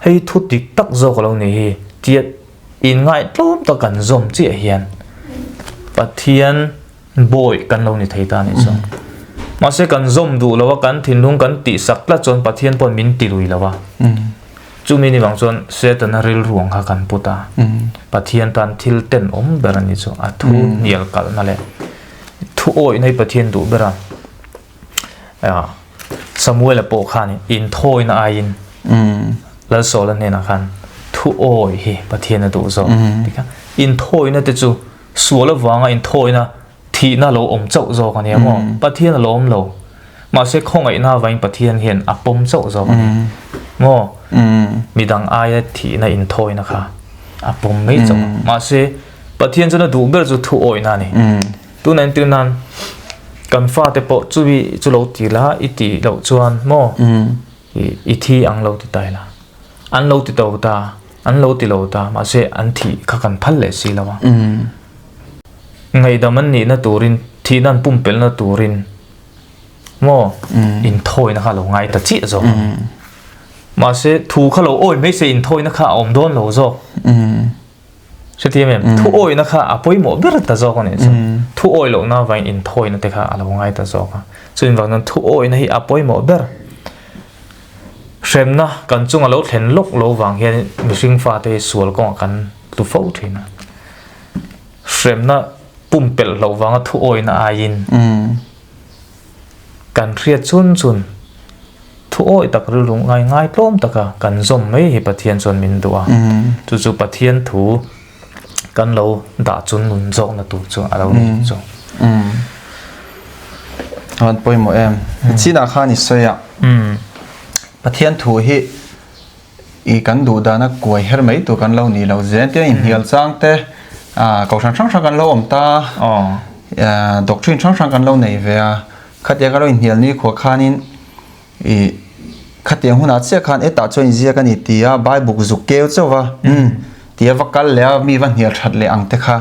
hei thu dik tak zawk a lo nih hi tia inngaihtlawm tak kan zawm chiah hian Pathian bawi kan lo ni thei ta a nih chuan. Mahse kan zawm duh lo a, kan thinlung kan tihsak tlat chuan Pathian pawhin min ti lui lo a. Chumi ni vang chuan Setana rilru ang kha kan put a, Pathian tan thil tenawm ber a ni chu, a thu hnial kalhna leh thu awihna hi Pathian duh ber a. Samuela pawh khan inthawina aiin Lalsawla hnenah khan thu awih hi Pathian a duh zawk. Tikha inthawina te chu sual avanga inthawina thihna lo awm chauh zawk a nia maw? Pathian a lawm lo. Mahse khawngaihna avangin Pathian hian a pawm chauh zawk a ni maw? Midang aia thihna inthawina kha a pawm mai chauh a. Mahse Pathian chuan a duh ber chu thu awihna a ni. Tuna entir nan kan fate pawh chumi chu lo ti la i tih loh chuan maw i thi ang lo ti ta ila. An lo ti to ta, an lo ti lo ta mahse an thih kha kan phal leh si lo a. Ngaihdam an nihna turin, thihna an pumpelhna turin maw inthawina kha lo ngai ta chiah zawk a ni. Mahse thu kha lo awi mai se inthawina kha a awm dawn lo zawk. Hrethiam em? Thu awihna kha a pawimawh ber ta zawk a nih chu. Thu awih lohna avangin inthawina te kha a lo ngai ta zawk a. Chuin vang chuan thu awihna hi a pawimawh ber. Hremna kan chunga lo thlen lawk lo vang hian mihring fate hi sual kawngah kan tlu fo thin a. Hremna pumpelh loh vanga thu awihna aiin kan hriat chun chun thu awih tak rilru ngai ngai tlawm taka kan zawm mai hi Pathian chuan min duh a. Chu chu Pathian thu kan lo dah chun nun zawkna tur chu a lo ni chu. An pawimawh em. Chinah khan i sawi a. Pathian thu hi i kan duh dana kuai her mai tur kan lo ni lo zel tia inhnial chang te kohhran hrang hrang kan lo awm ta doctrine hrang hrang kan lo nei ve a khatia ka lo inhnial ni khuah khanin i khatiang hunah chiah khan hetah chuan inziak a ni tia Bible zuk keu chauh va tia va kal leh a mi va hnial that leh ang te kha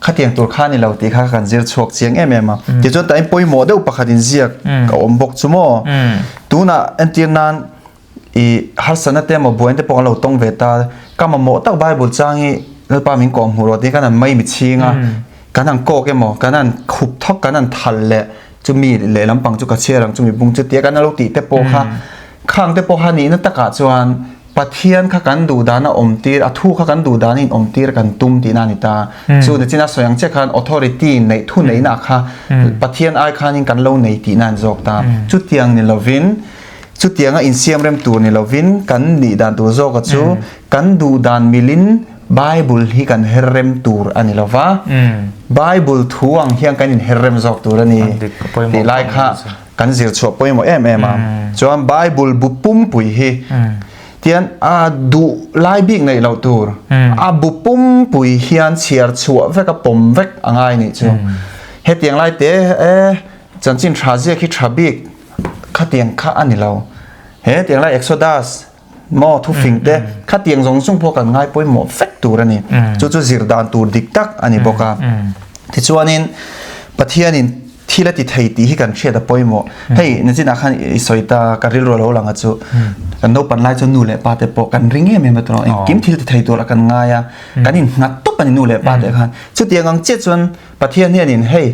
Khatiang tur kha ni lo tih kha kan zir chhuak chiang em em a. Tichuan tain pawimawh deuh pakhat in ziak a awm bawk chu maw. Tunah entir nan i harsatna te emaw buaina te pawh kan lo tawng ve ta. Ka mamawh tak Bible chang hi Lalpa min kawh hmuh rawh tih kan han mai mi chhing a. Kan han kawk emaw kan han khup thawk kan han thal leh chumi lehlam pang chu ka chhiar ang chumi bung chu tia kan lo tih te pawh kha khang te pawh kha nihna takah chuan Pathian kha kan duh dan a awm tir, a thu kha kan duh dan in awm tir kan tum tihna a ni ta. Chu ni chin a sawi ang che khan authority neih thu neihna kha Pathian ai khanin kan lo nei tihna a ni zawk ta. Chutiang ni lovin, chutianga insiam rem tur ni lovin kan nih dan tur zawka chu kan duh dan milin Bible hi kan her rem tur a ni lova, Bible thu ang hian kan inher rem zawk tur a ni tih lai kha Kan zir chhuah pawimawh em em a. Chuan Bible bu pumpui hi tian a duh lai bik neih loh tur. A bu pumpui hian chhiar chhuah vek a pawm vek a ngai nih chu. Hetiang lai te e chanchin tha ziak hi tha bik khatiang kha a ni lo. Hetiang lai Exodus maw thufing te khatiang zawng zawng pawh kan ngai pawimawh vek tur a ni. Chu chu zir dan tur dik tak a ni bawk a. Tichuanin Pathianin thil a ti thei tih hi kan hriat a pawimawh. Hei nachinah khan i sawi ta ka rilru a lo lang a chu kan naupan lai chuan nu leh pa te pawh kan ring em em a tawh engkim thil ti thei tur a kan ngai a kan innghat tawp a ni nu leh pa te khan. Chutiang ang chiah chuan Pathian hianin hei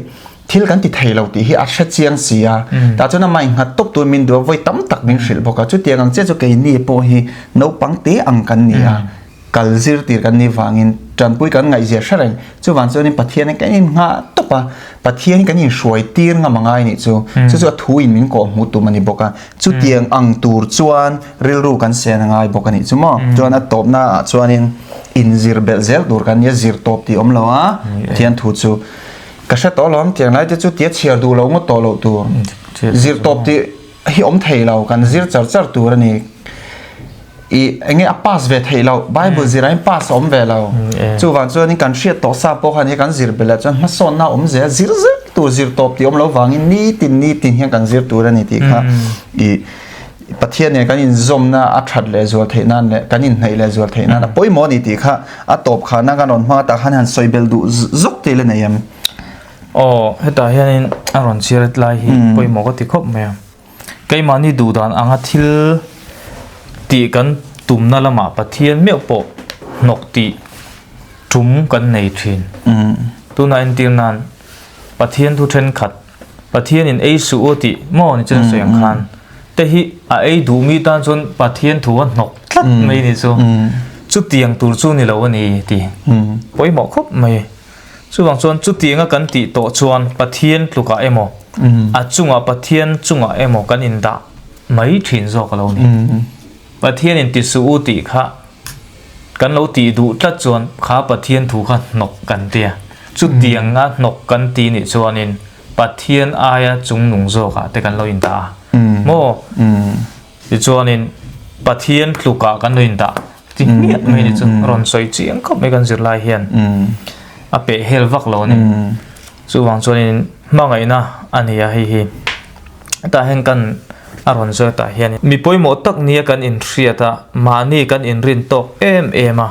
thil kan ti thei lo tih hi a hre chiang si a tah chuan amah innghat tawp tur min duh a vawi tam tak min hrilh bawk a chutiang ang chiah chu keini pawh hi naupang te ang kan ni a kal zir tir kan nih vangin tanpui kan ngaihzia hre reng chuvang chuanin Pathian hi kan inngah tawp a Pathian hi kan inhruai tir ngam a ngai nih chu chu chu a thu in min kawh hmuh tum a ni bawk a chutiang ang tur chuan rilru kan sen a ngai bawk a nih chu maw chuan a tawpna ah chuanin inzir belh zel tur kan nia zir tawp tih awm lo a Pathian thu chu Ka hre tawh alawm, tiang lai te chu tia chhiar duh lo ngawt tawh loh tur. Zir tawp tih hi awm thei lo, kan zir char char tur a ni. I enge a pass ve theih loh, Bible zirah hian pass a awm ve lo. Chuvang chuanin kan hriat tawh sa pawh khan hi kan zir belh ah chuan hmasawnna a awm zel a, zir zel tur zir tawp tih awm lo vangin nitin nitin hian kan zir tur a ni tih kha i Pathian nen kan inzawmna a that leh zual theih nan leh kan inhnaih leh zual theih nan a pawimawh a ni tih kha a tawp khahna kan rawn hmang a tah khan han sawi belh duh zawk te ila nei em? Aw, hetah hianin a rawn chhiar lai hi pawimawh ka ti khawp mai a. Keimahni duhdan anga thil tih kan tumna lamah Pathian meuh pawh hnawk tih tum kan nei thin. Tunah entir nan Pathian thu thenkhat, Pathianin ei suh u tih maw ni chuan sawi ang khan te hi a ei duh mi tan chuan Pathian thu a hnawk tlat mai ni chu. Chutiang tur chu ni lo a ni tih pawimawh khawp mai. Chuvang chuan chutianga kan tih tawh chuan Pathian tlukah emaw, a chungah Pathian chungah emaw kan indah mai thin zawk a lo ni. Pathianin ti suh u tih kha kan lo tih duh tlat chuan kha Pathian thu kha hnawk kan ti a. Chutianga hnawk kan ti nih chuanin Pathian aia chungnung zawkah te kan lo indah a. Maw? Tichuanin Pathian tlukah kan lo indah ti hmiah mai ni chu rawn sawi chiang khawp mai kan zirlai hian a peh hel vak lo a ni. Chuvang chuanin hmangaihna a ni a hei hi. Hetah hian kan a rawn sawi tah hian mi pawimawh tak nia kan inhriat a, mahni kan inrin tawk em em a,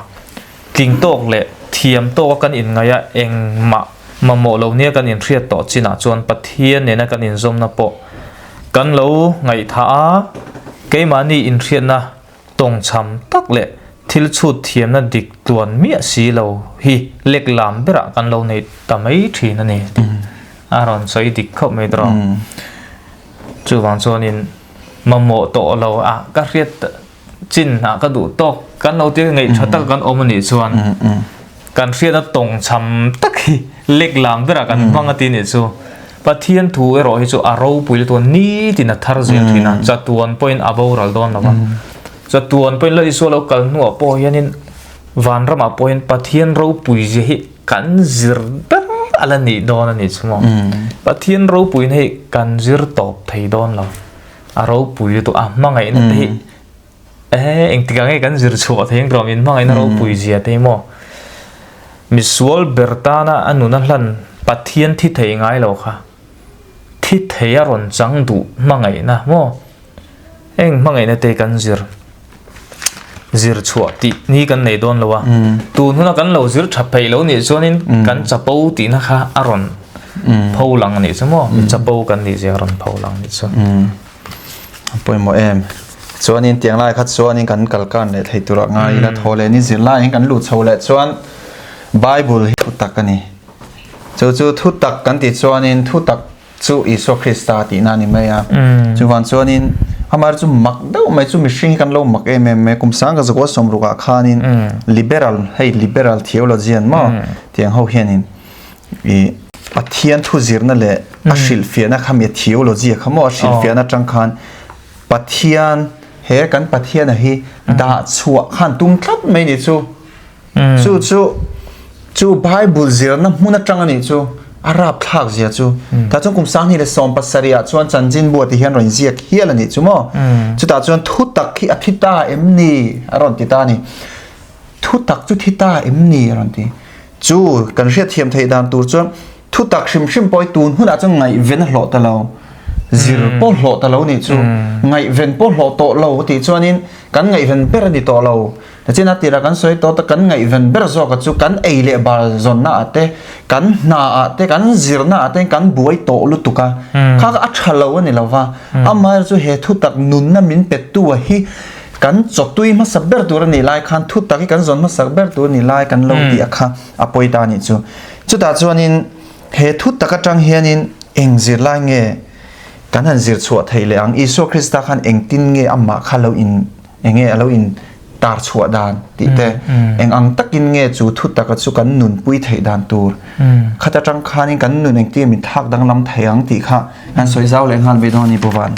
tling tawk leh thiam tawka kan inngaih a engmah mamawh lo nia kan inhriat tawh chinah chuan Pathian nena kan inzawmna pawh Kan lo ngaihthah a, keimahni inhriatna tawngchham tak leh thil chhut thiamna dik tluan miah si lo hi lek lam berah kan lo nei ta mai thin a ni tih a rawn sawi dik khawp mai tawh. Chuvang chuanin mamawh tawh lo a ka hriat chin ah ka duh tawk kan lo tir ngaih tha tak kan awm anih chuan kan hriatna tawngchham tak hi lek lam berah kan hmang a ti nih chu Pathian thu erawh hi chu a ropui lutuk a nitin a thar zel thin a chatuan pawhin a boral dawn lo va chatuan pawhin la Isua lo kal hnuah pawh hianin vanramah pawh hian Pathian ropui zia hi kan zir ber a la nih dawn a nih chu maw Pathian ropuina hi kan zir tawp thei dawn lo. A ropui lutuk a hmangaihna te hi eh engtikah nge kan zir chhuah thei ang tawh min hmangaihna ropui zia te hi maw misual ber tana a nuna hlan Pathian thi thei ngai lo kha thi thei a rawn chang duh hmangaihna maw heng hmangaihna te kan zir zir chhuah tih ni kan nei dawn lo a tun huna kan lo zir tha peih lo nih chuanin kan chapo tihna kha a rawn pho lang a nih chu maw mi chapo kan nih zia a rawn pho lang nih chu a pawimawh em chuanin tiang lai kha chuanin kan kal kan leh thei turah ngai ila thaw leh ni zir laiin kan luh chho leh chuan Bible hi thu tak a ni chu chu thu tak kan tih chuanin thu tak chu Isua Krista tihna a ni mai a. Chuvang chuanin amah chu mak deuh mai chu mihring hi kan lo mak em em mai. Kum sang ka zakua sawmrukah khanin liberal hei liberal theology an maw tiang ho hianin i Pathian thu zirna leh a hrilhfiahna kha mi theology kha maw a hrilhfiahna atang khan Pathian he kan Pathiana hi dah chhuah khan tum tlat mai ni chu. Chu chu chu Bible zirna hmun atang a nih chu a rapthlak zia chu. Tah chuan kum sanghnih leh 70 ah chuan chanchinbu ah ti hian rawn ziak hial a nih chu maw. Chutah chuan thu tak hi a thi ta em ni a rawn ti ta a ni. Thu tak chu thi ta em ni a rawn ti. Chu kan hriatthiam theih dan tur chuan thu tak hrim hrim pawh hi tun hunah chuan ngaihven a hlawh ta lo. Zir pawh hlawh ta lo nih chu. Ngaihven pawh hlawh tawh lo tih chuanin kan ngaihven ber a ni tawh lo. Nichin a tirah kan sawi tawh ta kan ngaihven ber zawk a chu kan ei leh bar zawnna ah te, kan hna ah te, kan zirna ah te kan buai tawh lutuk a. Kha kha a tha lo a ni lo va. Amaherawh chu he thutak nunna min pettu a hi kan chawtui hmasa ber tur a nih lai khan thutak hi kan zawn hmasak ber tur a nih lai kan lo tih a kha a pawi ta a nih chu. Chutah chuanin he thutak atang hianin eng zirlai nge kan han zir chhuah theih leh ang? Isua Krista khan engtin nge amah kha lo in Enge a lo in tar chhuah dan tih te, eng ang takin nge chu thu taka chu kan nunpui theih dan tur, khat atang khanin kan nun engtin min thlak danglam thei ang tih kha kan sawi zau leh nghal mai dawn a ni Pu Van.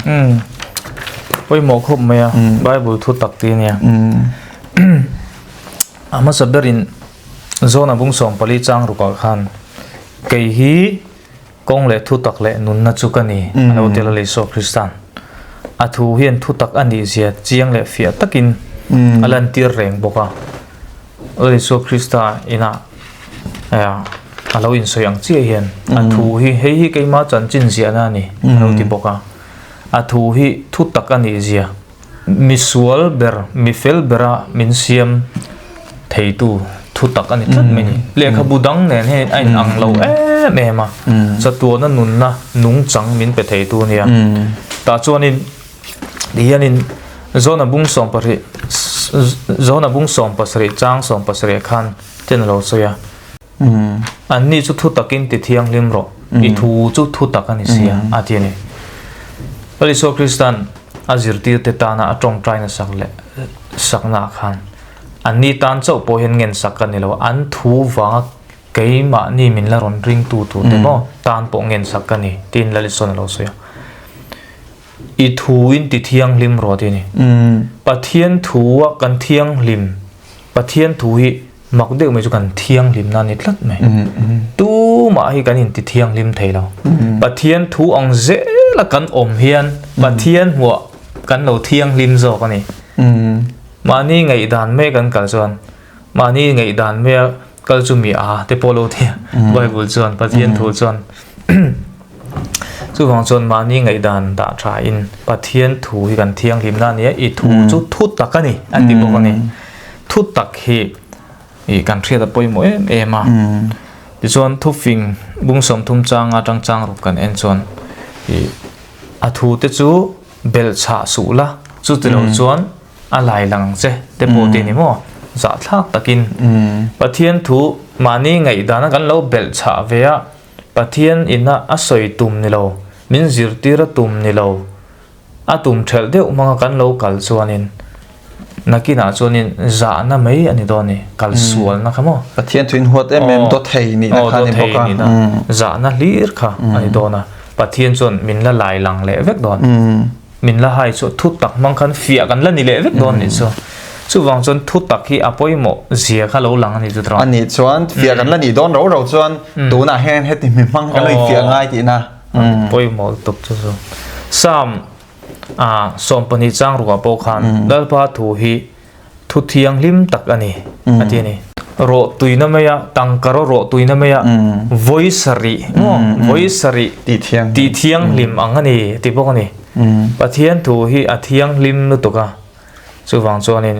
Pawimawh khawp mai a, Bible thu tak tih a nia. A hmasa berin Zona bung 14 chang rukah khan kei hi Kawng leh thutak leh nunna chu ka ni, a lo ti la Isua Kristan. A thu hian thutak a nih zia chiang leh fiah takin a lantir reng bawk a. Lal Isua Krista ina a lo insawi ang chiah hian a thu hi hei hi keimah chanchin ziahna a ni a lo ti bawk a. A thu hi thu tak a nih zia. Misual ber, mi fel bera min siam theitu thu tak a ni tlat mai ni. Lehkhabu dang nen hian a inang lo em em a, chatuana nunna nungchang min pe theitu a nia. Tah chuanin tihianin Zona bung sawmpasarih Zona bung sawmpasarih chang sawmpasarih khan ten a lo sawi a. Anni chu thu takin ti thianghlim rawh, i thu chu thu tak a ni sia, a ti a ni. Lal Isua Krista'n a zirtirte tana a tawngtaina sak leh saknaah khan anni tan chauh pawh hian ngen sak ka ni lo, an thu vanga keimahni min la rawn ringtu turte maw tan pawh ngen sak ka ni, tiin Lal Isua'n a lo sawi a. I thuin ti thianghlim rawh ti a ni. Pathian thua kan thianghlim, Pathian thu hi Mak deuh mai chu kan thianghlimna a ni tlat mai. Tumah hi kan inti thianghlim thei lo. Pathian thu ang zela kan awm hian Pathian hmuah kan lo thianghlim zawk a ni. Mahni ngaihdan mai kan kal chuan mahni ngaihdan maia kal chu mi a te pawh lo thei a. Bible chuan Pathian thu chuan chuvang chuan mahni ngaihdan dah tha in Pathian thu hi kan thianghlimna a ni a, i thu chu thu tak a ni a ti bawk a ni. Thu tak hi ih kan hriat a pawimawh em em a. Tichuan thufing bung 30 chang atang chang ruk kan en chuan ih a thu te chu belh chhah suh la chuti lo chuan a lai lang che te pawh ti ni maw zahthlak takin Pathian thu mahni ngaihdan a kan lo belh chhah ve a Pathian ina a sawi tum ni lo min zirtir a tum ni lo. A tum ṭhelh deuh hmanga kan lo kal chuanin nakinah chuanin zahna mai a ni dawn a ni, kal sualna kha maw? Pathian thuin huat em em dawthei nihna kha a ni bawk a. Zahna hlir kha a ni dawn a, Pathian chuan min la lai lang leh vek dawn, min la hai chu thu tak hmang khan fiah kan la ni leh vek dawn nih chu. Chuvang chuan thu tak hi a pawimawh zia kha lo lang a ni chu tawh. A nih chuan fiah kan la nih dawn ro ro chuan tunah hian heti mi hmang kan lo infiah ngai tihna. Pawimawh lutuk chu chu. Psalm 12 chang ruah pawh khan Lalpa thu hi thu thianghlim tak a ni a ti a ni. Rawh tuina mai a, tangka rawh rawh tuina mai a, vawi sarih maw, vawi sarih tih thianghlim ang a ni a ti bawk a ni. Pathian thu hi a thianghlim lutuk a, chuvang chuanin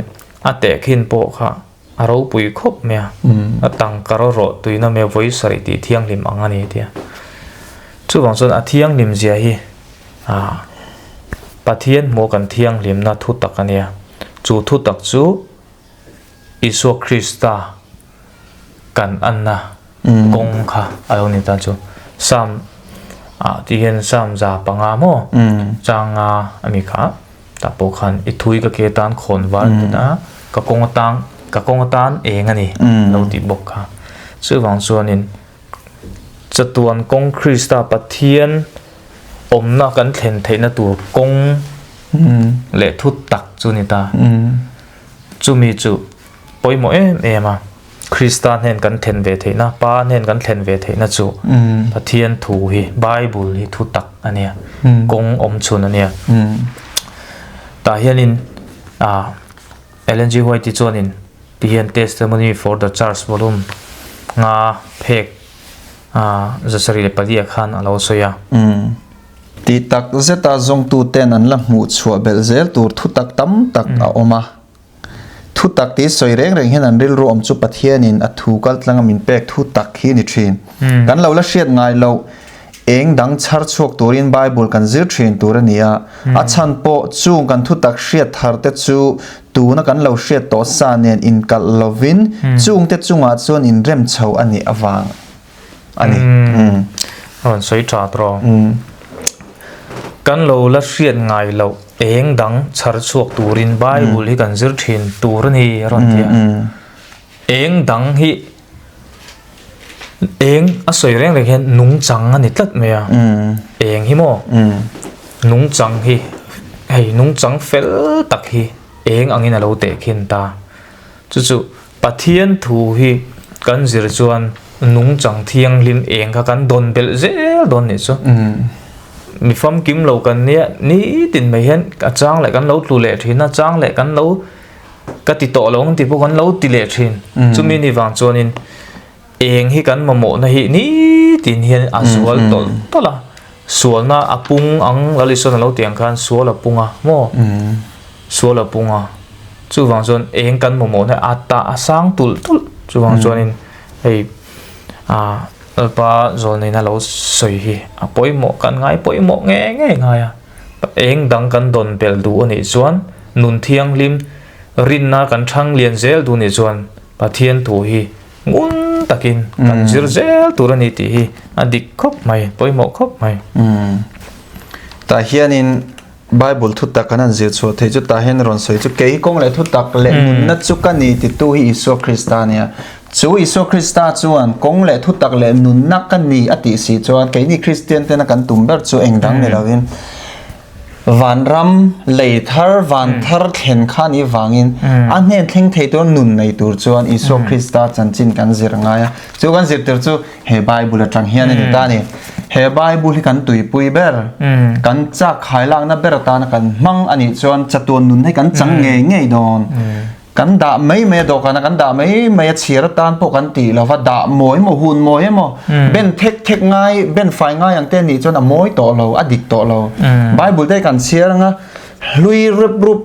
a tehkhin pawh kha A ropui khawp mai a, a tangka rawh rawh tuina mai vawi sarih tih thianghlim ang a ni tia. Chuvang chuan a thianghlim zia hi ah Pathian hmuh kan thianghlimna thu tak a nia. Chu thu tak chu Isua Krista kan anna kawng kha a lo ni ta chu. Psalm ah tih hian Psalm 500 maw changa a mi kha. Tah pawh khan i thui ka ke tan khawn var tih a, ka kawng atang ka kawng atan eng a ni lo tih bawk kha. Chuvang chuanin chatuan kawng Krista Pathian awmna kan thlen theihna tur kawng leh thu tak chu ni ta. Chumi chu pawimawh em em a. Krista hnen kan thlen ve theihna, Pa hnen kan thlen ve theihna chu Pathian thu hi, Bible hi thu tak a nia, kawng awm chhun a nia. Tah hianin Ellen G. White-i chuanin tihian Testimony for the Church volume nga phek 704 khan a lo sawi a. Tih tak zeta zawngtuten an la hmuh chhuah belh zel tur thu tak tam tak a awm a. Thu tak tih sawi reng reng hian an rilru awm chu Pathianin a thu kal tlanga min pek thu tak hi a ni thin. Kan lo la hriat ngai loh eng dang chhar chhuak turin Bible kan zir thin tur a ni a. A chhan pawh chung kan thu tak hriat thar te chu tuna kan lo hriat tawh sa nen inkalh lovin chungte chungah chuan inrem chho a nih avang a ni. A rawn sawi tha tawh. Kan lo la hriat ngai loh eng dang chhar chhuak turin Bible hi kan zir thin tur a ni a rawn ti a. Eng dang hi eng a sawi reng reng hian nungchang a ni tlat mai a. Eng hi maw? Nungchang hi hei nungchang fel tak hi eng angin a lo tehkhin ta. Chu chu Pathian thu hi kan zir chuan nungchang thianghlim eng kha kan dawn belh zel dawn nih chu. Mi famkim lo kan nia nitin mai hian a chang leh kan lo tlu leh thin a, chang leh kan lo Ka ti tawh lo ang tih pawh kan lo ti leh thin. Chumi ni vang chuanin eng hi kan mamawhna hi nitin hian a zual tawlh tawlh a. Sualna a pung ang Lalisona lo tih ang khan sual a pung a maw? Sual a pung a. Chuvang chuan eng kan mamawhna a ta a sang tulh tulh. Chuvang chuanin hei ah Lalpa zawlneina lo sawi hi a pawimawh kan ngai pawimawh nge nge ngai a. Eng dang kan dawn belh duh a nih chuan nun thianghlim rinna kan thang lian zel duh nih chuan Pathian thu hi ngun takin kan zir zel tur a ni tih hi a dik khawp mai, pawimawh khawp mai. Tah hianin Bible thutak kan han zir chhuah theih chu tah hian rawn sawi chu kei kawng leh thutak leh nunna chu ka ni titu hi Isua Krista a nia. Chu Isua Krista chuan kawng leh thutak leh nunna ka ni a tih si chuan keini Kristian tena kan tum ber chu eng dang ni lovin Vanram lei thar van thar thlen kha ni vangin a hnen thleng thei tur nun nei tur chuan Isua Krista chanchin kan zir ngai a. Chu kan zir tur chu he Bible atang hian a ni ta a ni. He Bible hi kan tuipui ber, kan chak khailakna ber atana kan hmang a nih chuan chatuan nun hi kan chang ngei ngei dawn. Kan dah mai mai a dawhkana kan dah mai mai a chhiar atan pawh kan tih lo va, dah mawi emaw hun mawi emaw ben thek thek ngai, ben fai ngai ang te a nih chuan a mawi tawh lo, a dik tawh lo. Bible te kan chhiar anga hlui rup rup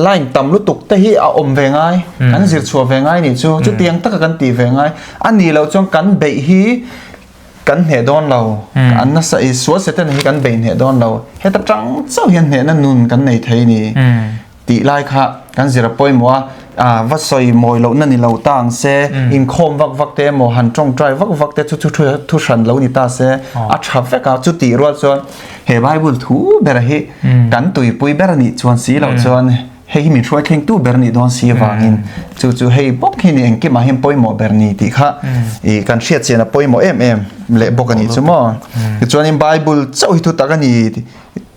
line tam lutuk te hi a awm ve ngai, kan zir chhuah ve ngai nih chu, chutiang taka kan tih ve ngai. A nih loh chuan kan beih hi kan hneh dawn lo, an nasa i sual Satan hi kan beih hneh dawn lo, heta tang chauh hian hnehna nun kan nei thei ni. Tih lai kha kan zir a pawimawh a, ah va sawi mawi lohna ni lo ta ang se, inkhawm vak vak te emaw han tawngtai vak vak te chu chu thu hran lo ni ta se, a tha vek a, chutih rual chuan he Bible thu ber hi kan tuipui ber a nih chuan si loh chuan hei hi min hruai thlengtu ber a nih dawn si avangin chu chu hei bawk hi ni engkimah hian pawimawh ber ni tih kha ih kan hriat chian a pawimawh em em leh bawk a nih chu maw. Tichuanin Bible chauh hi thu tak a ni.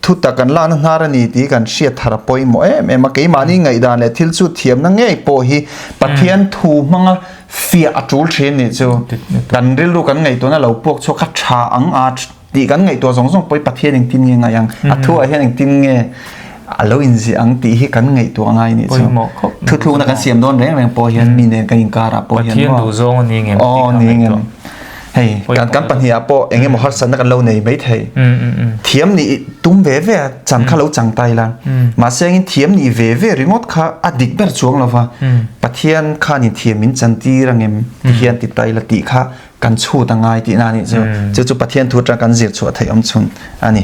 Thutak kan lakna hnar a ni tih kan hriat thar a pawimawh em em a, keimahni ngaihdan leh thil chu thiamna ngei pawh hi Pathian thu hmanga fiah a tul thin nih chu. Kan rilru kan ngaihtuahna lo puak chhuak kha tha ang a tih kan ngaihtuah zawng zawng pawh hi Pathian engtin nge ngaih ang, a thuah hian engtin nge a lo inziah ang tih hi kan ngaihtuah ngai nih chu. Thuthlukna kan siam dawn reng reng pawh hian mi nen kan inkarah pawh hian Pathian duhzawng a ni ngem tih kha ngaihtuah. Hei, kan kan pahnih ah pawh eng emaw harsatna kan lo nei mai thei. Thiam nih tum ve ve a, chan kha lo chang ta ila. Mahse engin thiam nih ve ve ringawt kha a dik ber chuang lo va. Pathian khanin thiam min chan tir angem ti hian ti ta ila tih kha kan chhut a ngai tihna a nih chu. Chu chu Pathian thu atang kan zir chhuah theih awm chhun a ni.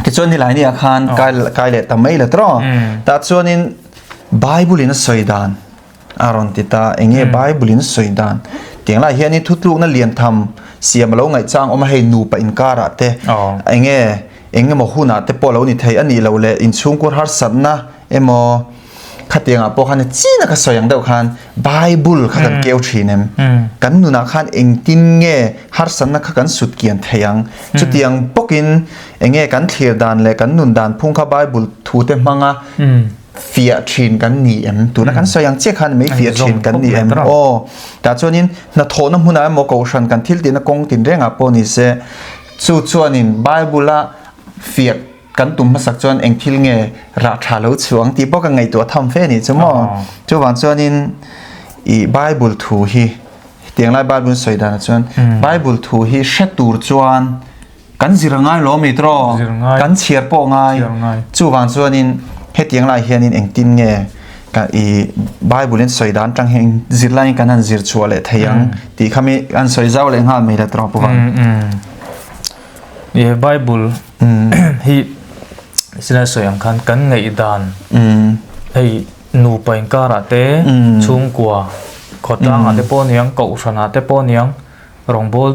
Tichuan nilai ni ah khan kai kai leh ta mai la tawh. Tah chuanin Bible in a sawi dan A rawn ti ta, eng nge Bible in sawi dan? Tiang lai hianin thutlukna lian tham siam a lo ngaihchang awm a, hei nupa inkarah te, eng nge eng emaw hunah te pawh a lo ni thei a nih loh leh inchhungkur harsatna emaw khatiangah pawh khan china ka sawi ang deuh khan Bible kha kan keu thin em? Kan nunah khan engtin nge harsatna kha kan sut kian thei ang? Chutiang bawkin eng nge kan thlir dan leh kan nun dan phung kha Bible thu te hmanga fiah thin kan ni em? Tuna kan sawi ang chiah khan mai fiah thin kan ni em? Aw, tah chuanin hnathawhna hmunah emaw kohhran kan thil tihna kawng tinrengah pawh ni se, chu chuanin Bible-a fiah kan tum hmasak chuan eng thil nge rah tha lo chhuang tih pawh ka ngaihtuah tham fe ni chu maw. Chuvang chuanin i Bible thu hi, tiang lai Bible sawi danah chuan Bible thu hi hre tur chuan Kan zir a ngai lo mi tawh, kan chhiar pawh ngai. Chuvang chuanin hetiang lai hianin engtin nge ka i Bible in sawi dan tang hian zir laiin kan han zir chhuah leh thei ang tih kha mi an sawi zau leh nghal mai la tawh pu vang. Ye Bible hi sila sawi ang khan kan ngaih dan hei nupa inkarah te chhungkua khawtlangah te pawh niang kohhranah te pawh niang Rawngbâwl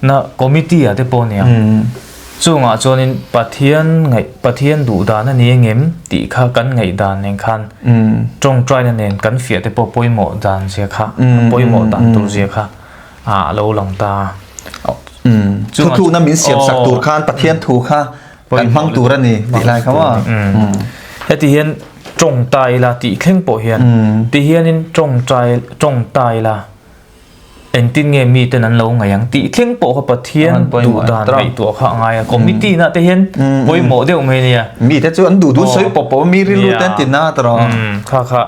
na committee ah te pawh nia. Chungah chuanin Pathian ngaih Pathian duh dan a ni engem tih kha kan ngaih dan nen khan tawngtaina nen kan fiah te pawh pawimawh dan zia kha pawimawh dan tur zia kha a lo lang ta. Thutlukna min siam sak tur khan Pathian thu kha kan hmang tur a ni tih lai kha maw. Heti hian tawngtai la tih thleng pawh hian ti hianin tawngtai tawngtai la. Engtin nge miten an lo ngaih ang tih thleng pawh kha Pathian duh dan ngaihtuah kha a ngai a. Committee na te hian pawimawh deuh mai ania. Mite chu an duh duh sawi pawp pawp a, mi rilru te an ti na ta rawh. Kha kha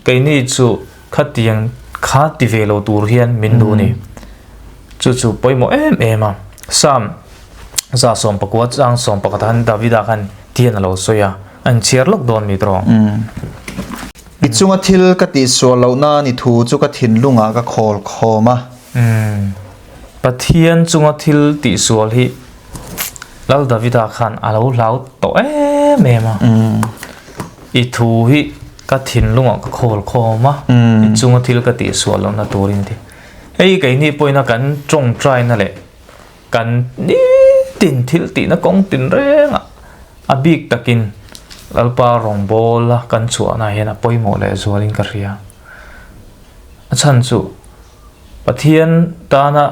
keini chu khatiang kha ti ve lo tur hian min duh ni. Chu chu pawimawh em em a. Psalm 119 chang 11 khan Davida khan tian a lo sawi a, a inchhiar lawk dawn mi tawh. I chunga thil ka tihsual loh nan i thu chu ka thinlungah ka khawl khawm a. Umm. Pathian chunga thil tihsual hi Lal Davida khan a lo hlau tawh em em a. I thu hi ka thinlungah ka khawl khawm a, i chunga thil ka tihsual lohna turin ti. Hei keini pawhin a kan tawngtaina leh Kan nitin thil tihna kawng tinrengah a bik takin Lalpa rawngbawla kan chhuahna hian a pawimawh leh zualin ka hria. A chhan chu Pathian tana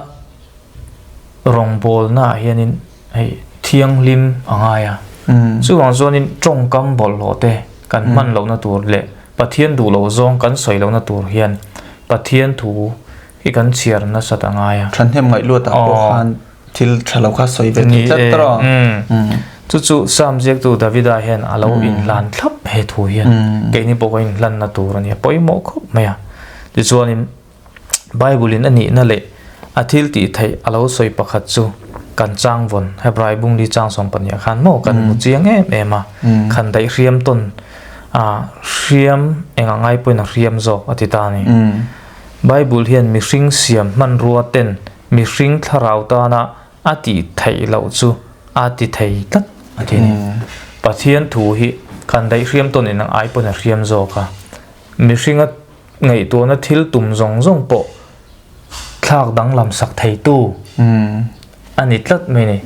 rawngbawlnaah hianin hei thianghlim a ngai a. Chuvang chuanin tawngkam bawlhhlawh te kan hman lohna tur leh Pathian duh loh zawng kan sawi lohna tur hian Pathian thu I kan chhiar nasat a ngai a. Thahnem ngaih luatah pawh khan thil tha lo kha sawi ve thei tlat tawh a. Chu chu Psalm ziaktu Davida hian a lo inhlan thlap he thu hian keini pawh kan inhlanna tur a nia pawimawh khawp mai a. Tichuanin Bible in a nihna leh a thil tih theih a lo sawi pakhat chu kan chang vawn Hebrai bungli chang 12 khan maw kan hmu chiang em em a. Khan daih hriam tawn a hriam eng a ngai pawhin a hriam zawk a ti ta a ni. Bible hian mihring siam hmanrua ten mihring thlarau tana a tih theih loh chu a ti thei tlat a ti a ni. Pathian thu hi kan daih hriam tawn in ang ai pawn a hriam zawk a, mihringa ngaihtuahna thil tum zawng zawng pawh thlak danglam sak theitu a ni tlat mai a ni.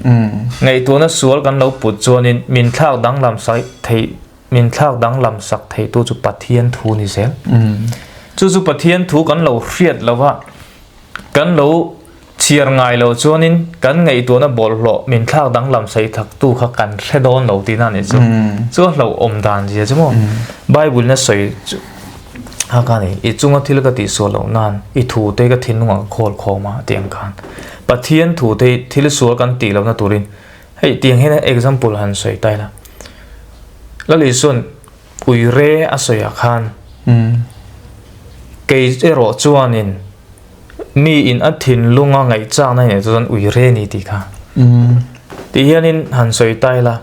Ngaihtuahna sual kan lo put chuanin min thlak danglam sak theih Min thlak danglam sak theitu chu Pathian thu ni zel. Chu chu Pathian thu kan lo hriat lo va, kan lo chhiar ngai lo chuanin kan ngaihtuahna bawlhhlawh min thlak danglam saih thaktu kha kan hre dawn lo tihna a nih chu. Chu a hlauhawm dan zia chu maw? Bible in a sawi chu a ka ni, I chunga thil ka tihsual loh nan i thu te ka thinlungah ka khawl khawm a tih ang khan. Pathian thu te hi thil sual kan tih lohna turin Hei tiang hian example han sawi ta ila. Lal Isuan ui re a sawi ah khan kei erawh chuanin mi in a thinlunga ngaihchakna hi chuan ui re ni tih kha. Ti hianin han sawi ta ila.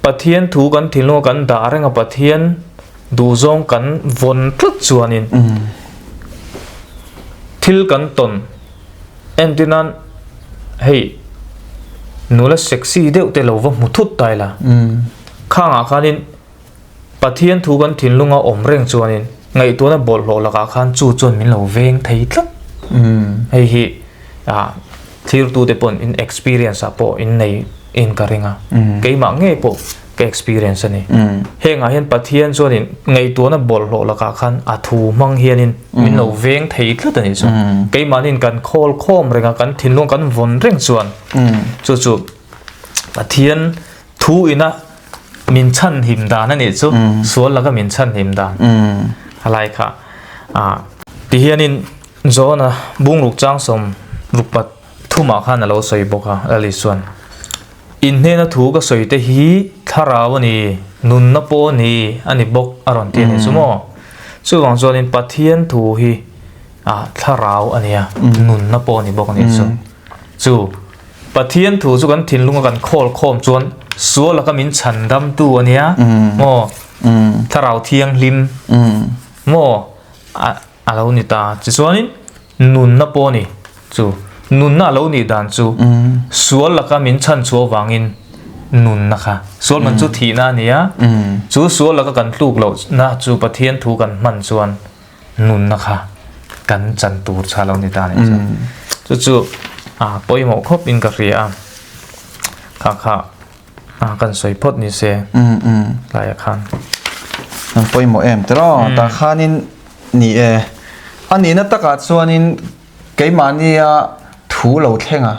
Pathian thu kan thinlunga kan dah reng a Pathian duhzawng kan vawn tlat chuanin thil kan tawn Entirnan, hei nula sexy deuh te lo va hmu thut ta ila, khangah khanin Pathian thu kan thinlunga awm reng chuanin ngaihtuahna bawlhhlawh lakah khan chu chuan min lo veng thei tlat. Hei hi thlirtute pawn in experience ah pawh in nei in ka ring a, keimah ngei pawh ka experience a ni. Hengah hian Pathian chuanin ngaihtuahna bawlhhlawh lakah khan a thu hmang hianin min lo veng thei tlat a nih chu. Keimahniin kan khawl khawm reng a, kan thinlung kan vawn reng chuan chu chu Pathian thu ina min chhan him dan a nih chu, sual laka min chhan him dan a lai kha. Tihianin John-a bungruk chang 63 thumah khan a lo sawi bawk a, Lal Isuan. In hnena thu ka sawi te hi thlarau a ni, nunna pawh a ni, a ni bawk a rawn ti a ni chu maw? Chuvang chuanin Pathian thu hi thlarau a nia, nunna pawh a ni bawk a ni chu. Chu Pathian thu chu kan thinlunga kan khawl khawm chuan sual laka min chhandamtu a nia maw? Thlarau thianghlim maw? A lo ni ta. Tichuanin nunna pawh a ni chu. Nunna a lo nih dan chu sual laka min chhan chhuah avangin nunna kha sual man chu thihna a ni a. Chu sual laka kan tluk lohna chu Pathian thu kan hman chuan nunna kha kan chan tur chha lo ni ta a ni chu. Chu chu a pawimawh khawp in ka hria a. Kha kha a kan sawi phawt ni se tlaiah khan. An pawimawh em tiraw tah khanin ni e a nihna takah chuanin keimahnia thu lo thleng a.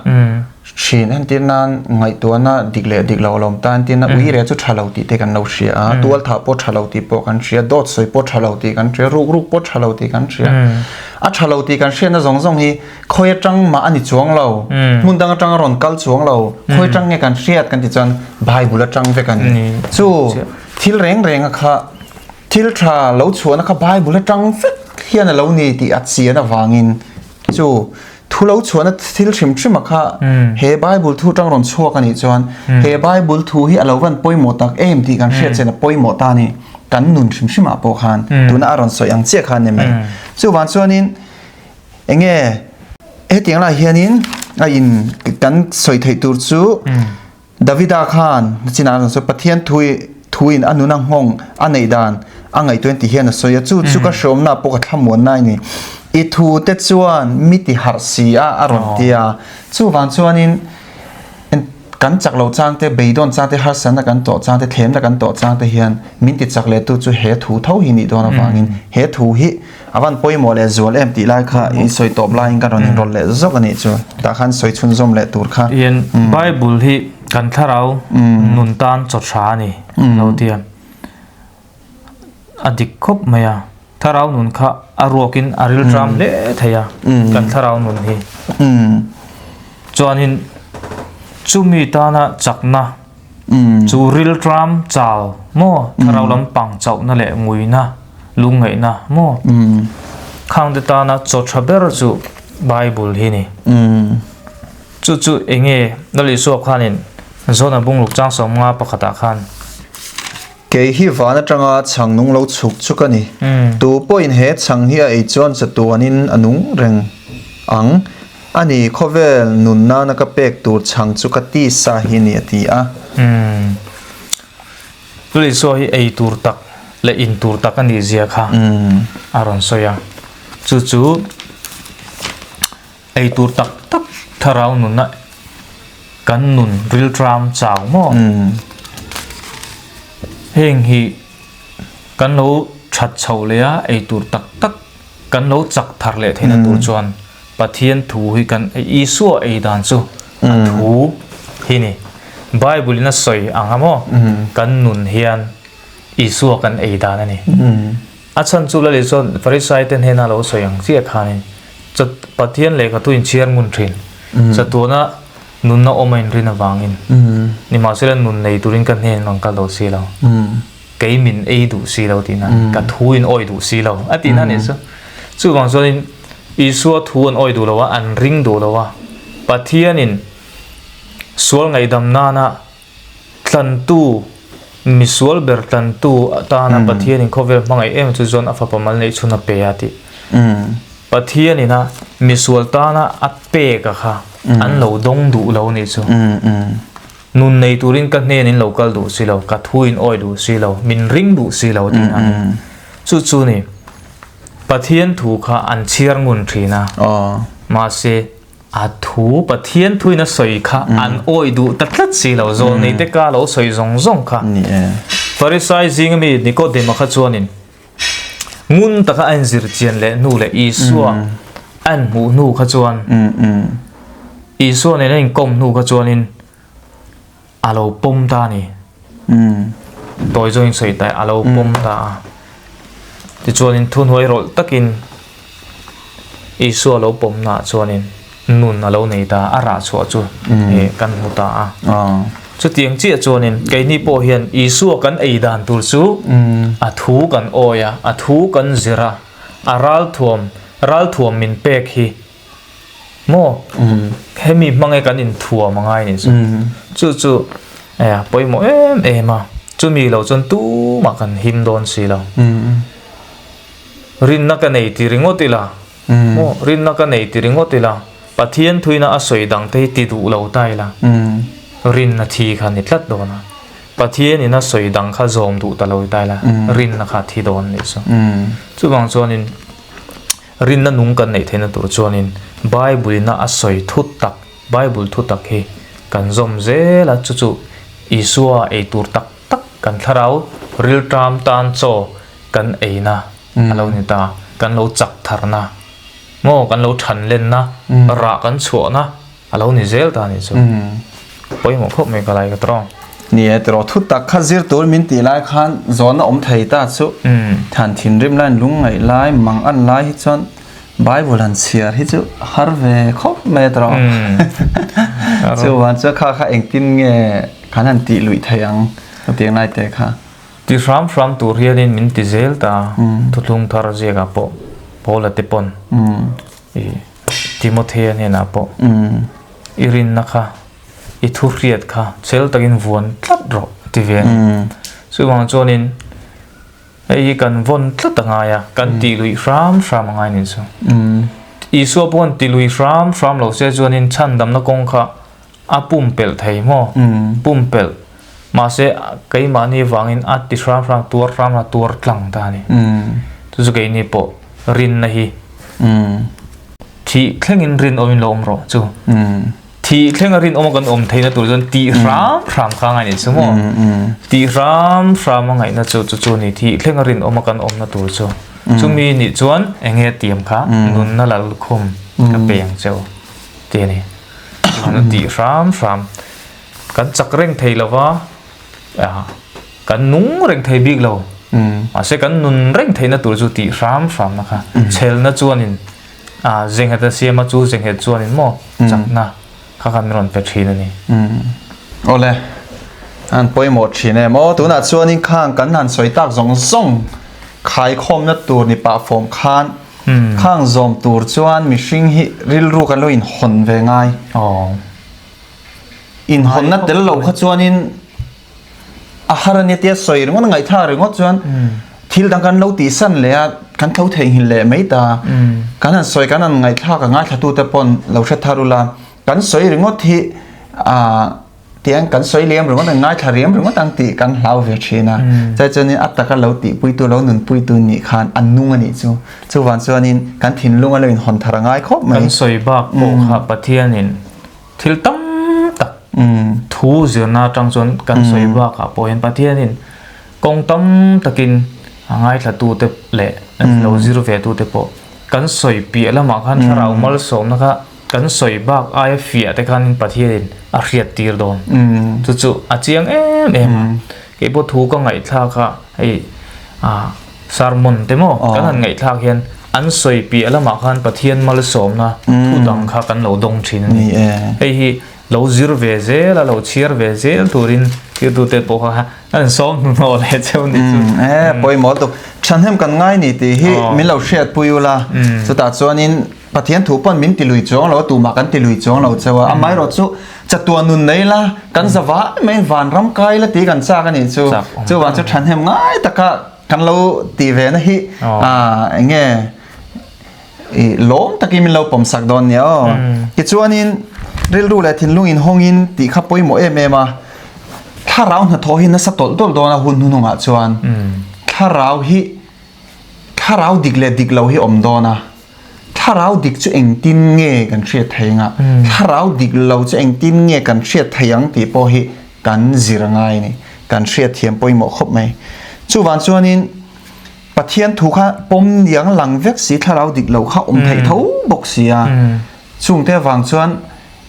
Thin entir nan ngaihtuahna dik leh dik lo a lawm ta entir na ui reh chu tha lo tih te kan lo hria a, tual thah pawh tha lo tih pawh kan hria, dawt sawi pawh tha lo tih kan hria, ruk ruk pawh tha lo tih kan hria. A tha lo tih kan hriatna zawng zawng hi khawi atang mah a ni chuang lo, hmun dang atang a rawn kal chuang lo, khawi atang nge kan hriat kan tih chuan Bible atang vek a ni. Chu thil reng reng a kha thil tha lo chhuahna kha Bible atang vek hian a lo ni tih a chian avangin chu Thu lo chhuahna thil hrim hrim a kha he Bible thu tang rawn chhuak a nih chuan he Bible thu hi a lo van pawimawh tak em tih kan hriat chian a pawimawh ta a ni. Kan nun hrim hrim ah pawh khan tuna a rawn sawi ang chiah khan ni mai. Chuvang chuanin enge hetiang lai hianin a in kan sawi theih tur chu Davida khan chinah a rawn sawi, Pathian thui thuin a nuna nghawng a neih dan a ngaihtuah ti hian a sawi a, chu chu ka hreawmna pawh ka thlamuanna a ni. I thu te chuan mi ti harh si a, a rawn ti a. Chuvang chuanin kan chak lo chang te, beidawn chang te, harsatna kan tawh chang te, thlemna kan tawh chang te hian min ti chak leh tu chu he thu tho hi nih dawn avangin he thu hi A van pawimawh leh zual em tih lai kha i sawi tawp laiin ka rawn inrawlh leh zawk a nih chu. Tah khan sawi chhunzawm leh tur kha. Tihian Bible hi kan thlarau nun tan chaw tha a ni lo tia a dik khawp mai a. Thlarau nun kha a ruakin a rilṭam hle thei a kan thlarau nun hi. Chuanin chumi tana chakna chu rilṭam chau maw thlarau lampang chauhna leh nguina Lungngaihna maw? Khang te tana chaw tha ber chu Bible hi ni. Chu chu enge Lal Isua khanin Zona bungluk chang 50 pakhatah khan. Kei hi van atanga chhang nung lo chhuk chu ka ni. Tu pawhin he chhang hi a ei chuan chatuanin a nung reng ang. A ni, khawvel nun nana ka pek tur chhang chu ka tisa hi ni a ti a. Lal Isua hi ei tur tak leh in tur tak a nih zia kha a rawn sawi a. Chu chu ei tur tak tak thlarau nunna kan nun rilṭam chau maw? Heng hi kan lo that chhoh leh a, ei tur tak tak kan lo chak thar leh theihna tur chuan Pathian thu hi kan Isua ei dan chu a thu hi ni. Bible in a sawi ang a maw? Kan nun hian Isua kan ei dan a ni. A chhan chu Lal Isuan Farisai te hnena lo sawi ang chiah khanin Pathian lehkha thu in chhiar ngun thin. Chatuana nunna awm a inrin avangin nimahsela nun nei turin ka hnen rawn kal lo si lo. Kei min ei duh si lo tihna ka thu in awi duh si lo a tihna a nih chu. Chuvang chuanin Isua thu an awi duh lo a, an ring duh lo a. Pathianin sual ngaihdam nana tlantu, misual ber tlantu atana Pathianin khawvel hmangaih em chu chuan a fapa mal neih chhun a pe a tih. Pathianin a misual tana a pek a kha an lo dawng duh lo a nih chu. Nun nei turin ka hnen in lo kal duh si lo, ka thu in awi duh si lo, min ring duh si lo tih a ni. Chu chu ni, Pathian thu kha an chhiar ngun thin a, mahse a thu Pathian thuin a sawi kha an awi duh ta tlat si lo, zawlnei te ka lo sawi zawng zawng kha. Farisai zinga mi Nikodema kha chuanin ngun taka a inzir chian leh hnu leh Isua a inhmuh hnu kha chuan Isua nen a inkawm hnu kha chuanin a lo pawm ta a ni. Tawi zawngin sawi ta a lo pawm ta a. Tichuanin thuhnuai rawlh takin Isua lo pawmnaah chuanin nun a lo nei ta a, a rah chhuah chu kan hmu ta a. Chutiang chiah chuanin keini pawh hian Isua kan ei dan tur chu a thu kan awi a, a thu kan zir a, a ralthuam, ralthuam min pek hi maw hemi hmange kan inthuam a ngai nih chu. Chu chu pawimawh em em a, chumi lo chuan tumah kan him dawn si lo. Rinna ka nei ti ringawt ila maw rinna ka nei ti ringawt ila Pathian thuina a sawi dang te hi ti duh lo ta ila rinna thi kha ni tlat dawn a Pathian in a sawi dang kha zawm duh ta lo ta ila rinna kha thi dawn nih chu chuvang chuanin rinna nung kan neih theihna tur chuanin Bible ina a sawi thu tak Bible thu tak hi kan zawm zel a chu chu Isua ei tur tak tak kan thlarau rilṭam tan chaw kan eina a lo ni ta, kan lo chak tharna maw, kan lo than lenna, rah kan chhuahna. A lo ni zel ta a nih chu. Pawimawh khawp mai ka lai ka tawng. Ni e tiraw thu tak kha zir tur min tih lai khan zawnna awm thei ta chu than thinrim lai lungngaih lai mang an lai hi chuan Bible han chhiar hi chu har ve khawp mai a tiraw. Chuvan chu kha kha engtin nge kan han tih luih thei ang hetiang lai te kha. Ti hram hram tur hianin min ti zel ta thuthlung thar ziakah pawh Paula te pawn i Timothea hnenah pawh i rinna kha i thu hriat kha chel takin vuan tlat rawh a ti ve a ni. Chuvang chuanin hei hi kan vawn tlat a ngai a, kan tih luih hram hram a ngai nih chu. Isua pawh ti lui hram hram lo se chuanin chhandamna kawng kha a pumpelh thei maw? Pumpelh. Mahse keimahni vangin a ti hram hram tuar hram a tuar tlang ta a ni. Chu chu keini pawh rinna hi thih thlengin rinawmin lo awm rawh chu. Thih thlenga rinawma kan awm theihna tur chuan tih hram hram kha a ngaih nih chu maw? Tih hram hram a ngaihna chu chu chu a ni. Thih thlenga rinawma kan awmna tur chu. Chumi nih chuan eng nge tiam kha nunna lalkhum ka pe ang cheu ti a ni. Chuan tih hram hram kan chak reng thei lo va, kan nung reng thei bik lo. Mahse kan nun reng theihna tur chu tih hram hramna kha chhelna chuanin zenghet a siam a, chu zenghet chuanin maw chakna kha kan rawn pe thin a ni. Awle, an pawimawh thin em aw. Tunah chuanin khang kan han sawi tak zawng zawng khaikhawmna tur ni pah fawm khan Khang zawm tur chuan mihring hi rilru kan lo inhawn ve ngai. Inhawnna tel lo kha chuanin a har a nia tia sawi ringawt a ngaihthlak ringawt chuan thil dang kan lo tihsan leh a, kan tho theihnghilh leh mai ta. Kan han sawi kan han ngaihthlak a ngaithlatute pawn lo hre thar ula, kan sawi ringawt hi ah Tiang kan sawi liam ringawt ang, ngaithla riam ringawt ang tih kan hlau ve thin a. Chai chuanin a taka lo tihpuitu, lo nunpuitu nih khan a nung a nih chu. Chuvang chuanin kan thinlung a lo inhawn thar a ngai khawp mai. Kan sawi bak pawh kha Pathianin thil tam tak thu zirna atang chuan kan sawi bakah pawh hian Pathianin kawng tam takin a ngaithlatute leh lo zir ve tute pawh kan sawi piah lamah khan thlarau malsawmna kha Kan sawi bak aia fiah te khanin Pathianin a hriat tir dawn. Chu chu a chiang em em a. Kei pawh thu ka ngaihthlak a, hei ah sermon te maw kan han ngaihthlak hian an sawi piah lamah khan Pathian malsawmna thu dang kha kan lo dawng thin a ni. Hei hi lo zir ve zel a, lo chhiar ve zel turin tirtute pawh kha an sawm hnuhnawh leh cheu ni chu. E pawimawh lutuk. Thahnem kan ngai ni tih hi min lo hriatpui ula. Chutah chuanin Pathian thu pawn min ti lui chuang lo a, tumah kan ti lui chuang lo cheu a, amaherawh chu chatuan nun nei la, kan za vai mai vanram kai la tih kan chak a nih chu. Chuvang chu thahnem ngai taka kan lo tih ve na hi eng nge i lawm takin min lo pawm sak dawn nia aw. Tichuanin rilru leh thinlung inhawngin tih kha pawimawh em em a, thlarau hnathawh hi nasa tawlh tawlh dawn a hun hnuhnungah chuan thlarau hi thlarau dik leh dik lo hi awm dawn a. Thlarau dik chu engtin nge kan hriat thei anga, thlarau dik lo chu engtin nge kan hriat thei ang tih pawh hi kan zir a ngai a ni. Kan hriat thiam pawimawh khawp mai. Chuvang chuanin Pathian thu kha pawm niang lang vek si thlarau dik lo kha awm theih tho bawk si a. Chungte avang chuan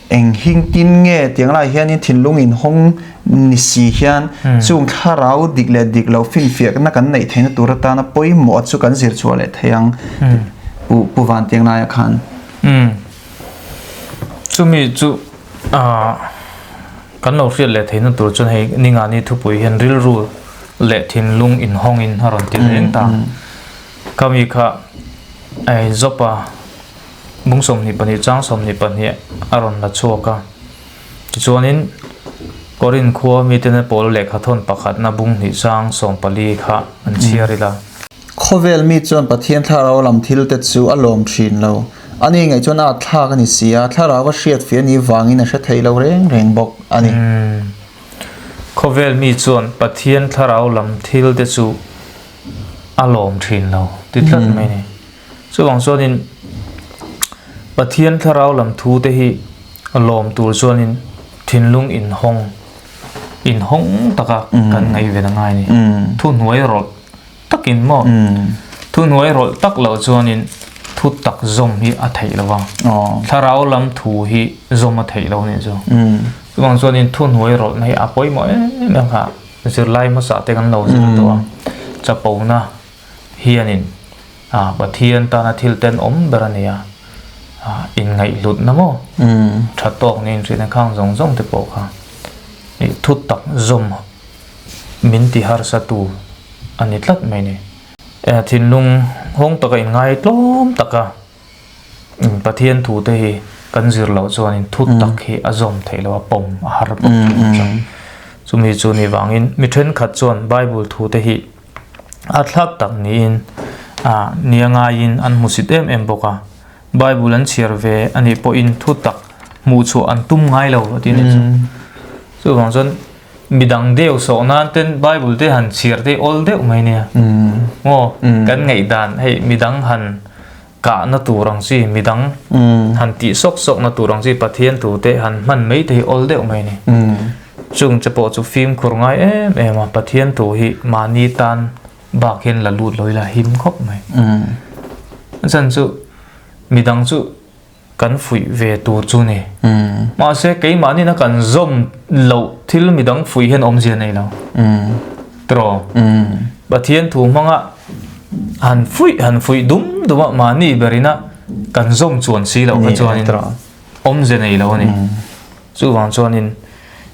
Eng hingtin nge tiang lai hianin thinlung inhawng ni si hian chung thlarau dik leh dik lo finfiakna kan neih theihna tur atana pawimawh chu kan zir chhuah leh thei ang Pu Pu Vantiang laia khan. Chumi chu kan lo hriat leh theihna tur chuan hei Ningani thupui hian rilru leh thinlung inhawngin a rawn ti reng ta. Khami kha Jopa Bung 22 chang 22 a rawn la chhuak a. Tichuanin Korin khua mitena pawl lehkha thawn pakhatna bung hnih chang 14 kha an chhiar ila. Khawvel mi chuan Pathian thlarau lam thil te chu a lawm thin lo. Ani ngaih chuan a thlak a ni si a, thlarau a hriat fih a nih vangin a hre thei lo reng reng bawk a ni. Khawvel mi chuan Pathian thlarau lam thil te chu a lawm thin lo ti tlat mai a ni. Chuvang chuanin Pathian thlarau lam thu te hi lawm tur chuanin thinlung inhawng inhawng taka kan ngaih ve a ngai a ni. Thuhnuai rawlh takin maw? Thuhnuai rawlh tak loh chuanin. Thu tak zawm hi a theih lo a, thlarau lam thu hi zawm a theih lo nih chu. Chuvang chuanin thuhnuai rawlhna hi a pawimawh em em kha zirlai hmasa te kan lo zir tawh a, chapona hianin Pathian tana thil tenawm ber a ni a, inngaihhlutna maw tha tawk niin hriatna khang zawng zawng te pawh kha thu tak zawm min ti harsa tu a ni tlat mai ni. Thinlung hawng taka inngai tlawm taka Pathian thu te hi kan zir loh chuanin thu tak hi a zawm theih loh a, pawm a har bawk thin chu. Chumi chu ni vangin mi thenkhat chuan Bible thu te hi a thlak tak niin nia ngaiin an hmusit em em bawk a. Bible an chhiar ve a nih pawhin thu tak hmuh chhuah an tum ngai lo a ti a ni chu. Chuvang chuan Midang deuh sawh nan ten Bible te han chhiar te awl deuh mai nia. Maw kan ngaihdan hei midang han kahna tur ang chi midang han tih sawk sawk na tur ang chi Pathian thu te han hman mai te hi awl deuh mai ni. Chung che pawh chu fimkhur ngai em em a Pathian thu hi mahni tan bak hian la lut lo ila him khawp mai. Chan chu midang chu kan fuih ve tur chu ni. Mahse keimahnin a kan zawm loh thil midang fuih hian awmzia nei lo. Tiraw? Pathian thu hmanga han fuih han fuih dum dum a mahni berina kan zawm chuan si loh kha chuanin awmzia nei lo a ni. Chuvang chuanin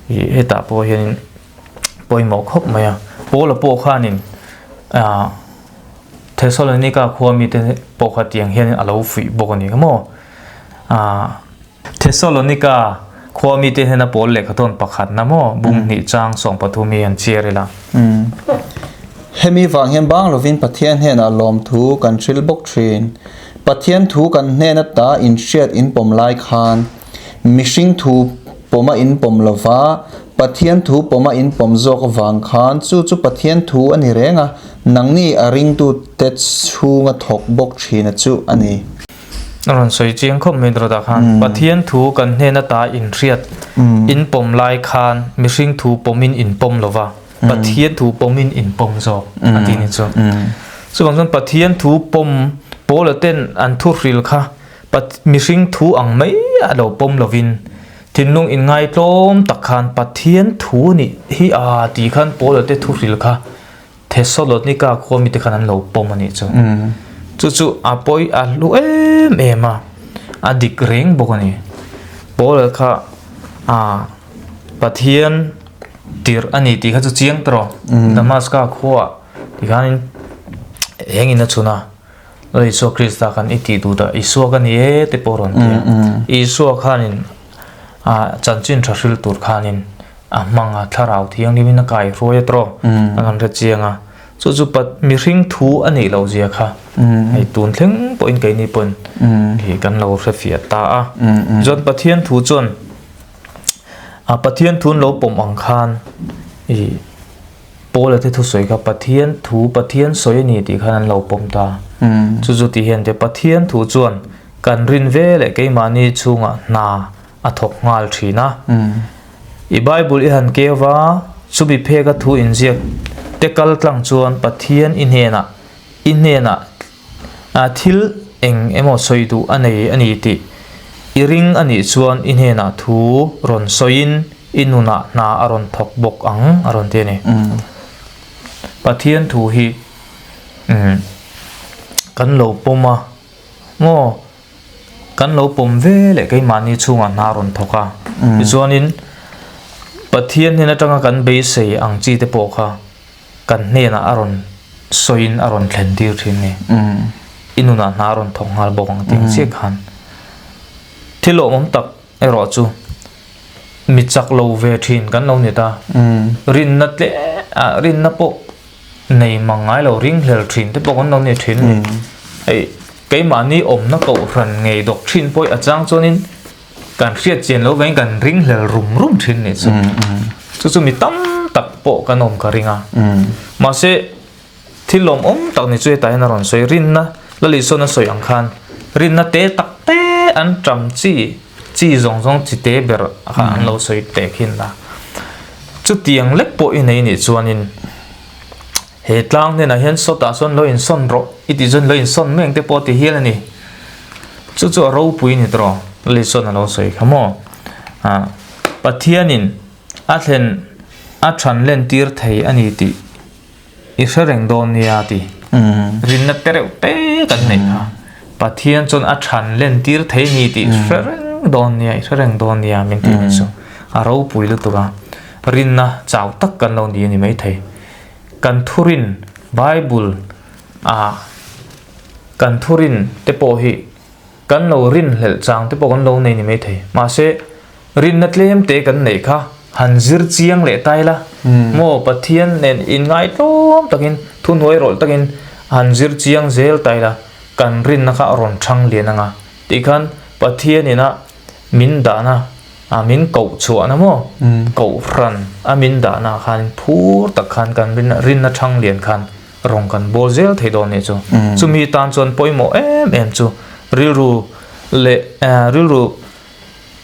hetah pawh hianin pawimawh khawp mai a. Paula pawh khanin ah Thesalonika khua mite pawh kha tiang hian a lo fuih bawk a ni kha maw? Aaa Thesalonika khua mite hian a pawl lehkhathawn pakhat na maw? Bung hnih chang 13 hi an chhiar ila. Hemi vang hian bang lovin Pathian hnenah lawmthu kan hrilh bawk thin. Pathian thu kan hnen ata inhriat inpawm lai khan mihring thu pawma inpawm lova Pathian thu pawma inpawm zawk avang khan chu chu Pathian thu a ni reng a, Nangni a ringtute chhunga thawk bawk thina chu a ni. A rawn sawi chiang khawp mai Dawtah khan, Pathian thu kan hnen ata inhriat, inpawm lai khan mihring thu pawmin inpawm lo va, Pathian thu pawmin inpawm zawk a ti ni chu. Chuvang chuan Pathian thu pawm Paula ten an thu hril kha mihring thu ang mai a lo pawm lovin thinlung inngaitlawm tak khan Pathian thu nih hi a tih khan Paula te thu hril kha Thesalonika khua mite khan an lo pawm a nih chu. Chu chu a pawi a hlu em em a, a dik reng bawk a ni. Paul kha a Pathian tirh a ni tih kha chu chiang ta rawh. Damaska khuaah tikhanin engin a chhun a, Lal Isua Krista khan i tih duh dah Isua ka ni e te pawh a rawn ti a. Isua khanin a chanchin tha hril tur khanin A hmang a, thlarau thianghlim in a kai hruai a tawh a kan hre chiang a, chu chu pat mihring thu a nih loh zia kha hei tun thleng pawhin keini pawn hi kan lo hre fiah ta a, chuan Pathian thu chuan a Pathian thu an lo pawm ang khan ih Paula te thusawi kha Pathian thu Pathian sawi a ni tih khan an lo pawm ta, chu chu ti hian te Pathian thu chuan kan rin ve leh keimahni chhungah hna a thawk nghal thin a. I Bible i han keu va, chumi pheka thu inziak te kal tlang chuan Pathian i hnenah i hnenah thil eng emaw sawi duh a nei a ni tih i ring a nih chuan i hnenah thu rawn sawiin i nunah hna a rawn thawk bawk ang a rawn ti a ni. Pathian thu hi kan lo pawm a maw? Kan lo pawm ve leh keimahni chhungah hna a rawn thawk a. Tichuanin Pathian hnen atanga kan beisei ang chi te pawh kha kan hnenah a rawn sawiin a rawn thlen tir thin ni. I nunah hna a rawn thawk nghal bawk ang tih ang chiah khan thil lawmawm tak erawh chu mi chak lo ve thin kan lo ni ta. Rinna tle ah rinna pawh nei mang ngai lo ringhlel thin te pawh kan lo ni thin ni. Hei Keimahni awmna kohhran ngei dawk thin pawh a chang chuanin kan hriat chian lo vangin kan ringhlel rum rum thin nih chu. Chu chu mi tam tak pawh kan awm ka ring a. Mahse thil lawmawm tak ni chu hetah hian a rawn sawi rinna Lal Isuan a sawi ang khan rinna te tak te an ṭam chi chi zawng zawng chi te ber kha an lo sawi teh khin la. Chutiang lek pawh i nei nih chuanin He tlang hnenah hian sawtah sawn lo insawn rawh i tih chuan lo insawn mai ang te pawh a ti hial a ni. Chu chu a ropui ni tawh Lison a lo sawi kha maw? Ah, Pathianin a thlen a than len tir thei a ni tih i hre reng dawn nia ti. Rinna te reuh te kan neih kha. Pathian chuan a than len tir thei ni tih hre reng dawn nia, i hre reng dawn nia min tih ni chu. A ropui lutuk a. Rinna chau tak kan lo ni a ni maithei. Kan thurin Bible ah kan thurin te pawh hi kan lo rinhlelh chang te pawh kan lo nei ni maithei. Mahse, rinna tlem te kan neih kha han zir chiang leh ta ila maw Pathian nen inngaihtlawm takin thuhnuai rawlh takin han zir chiang zel ta ila kan rinna kha a rawn thang lian anga tih khan Pathian ina min dahna a min koh chhuahna maw kohhran a min dahna khan phur tak khan kan rinna rinna thang lian khan rawng kan bawl zel thei dawn nih chu. Chumi tan chuan pawimawh em em chu rilru leh rilru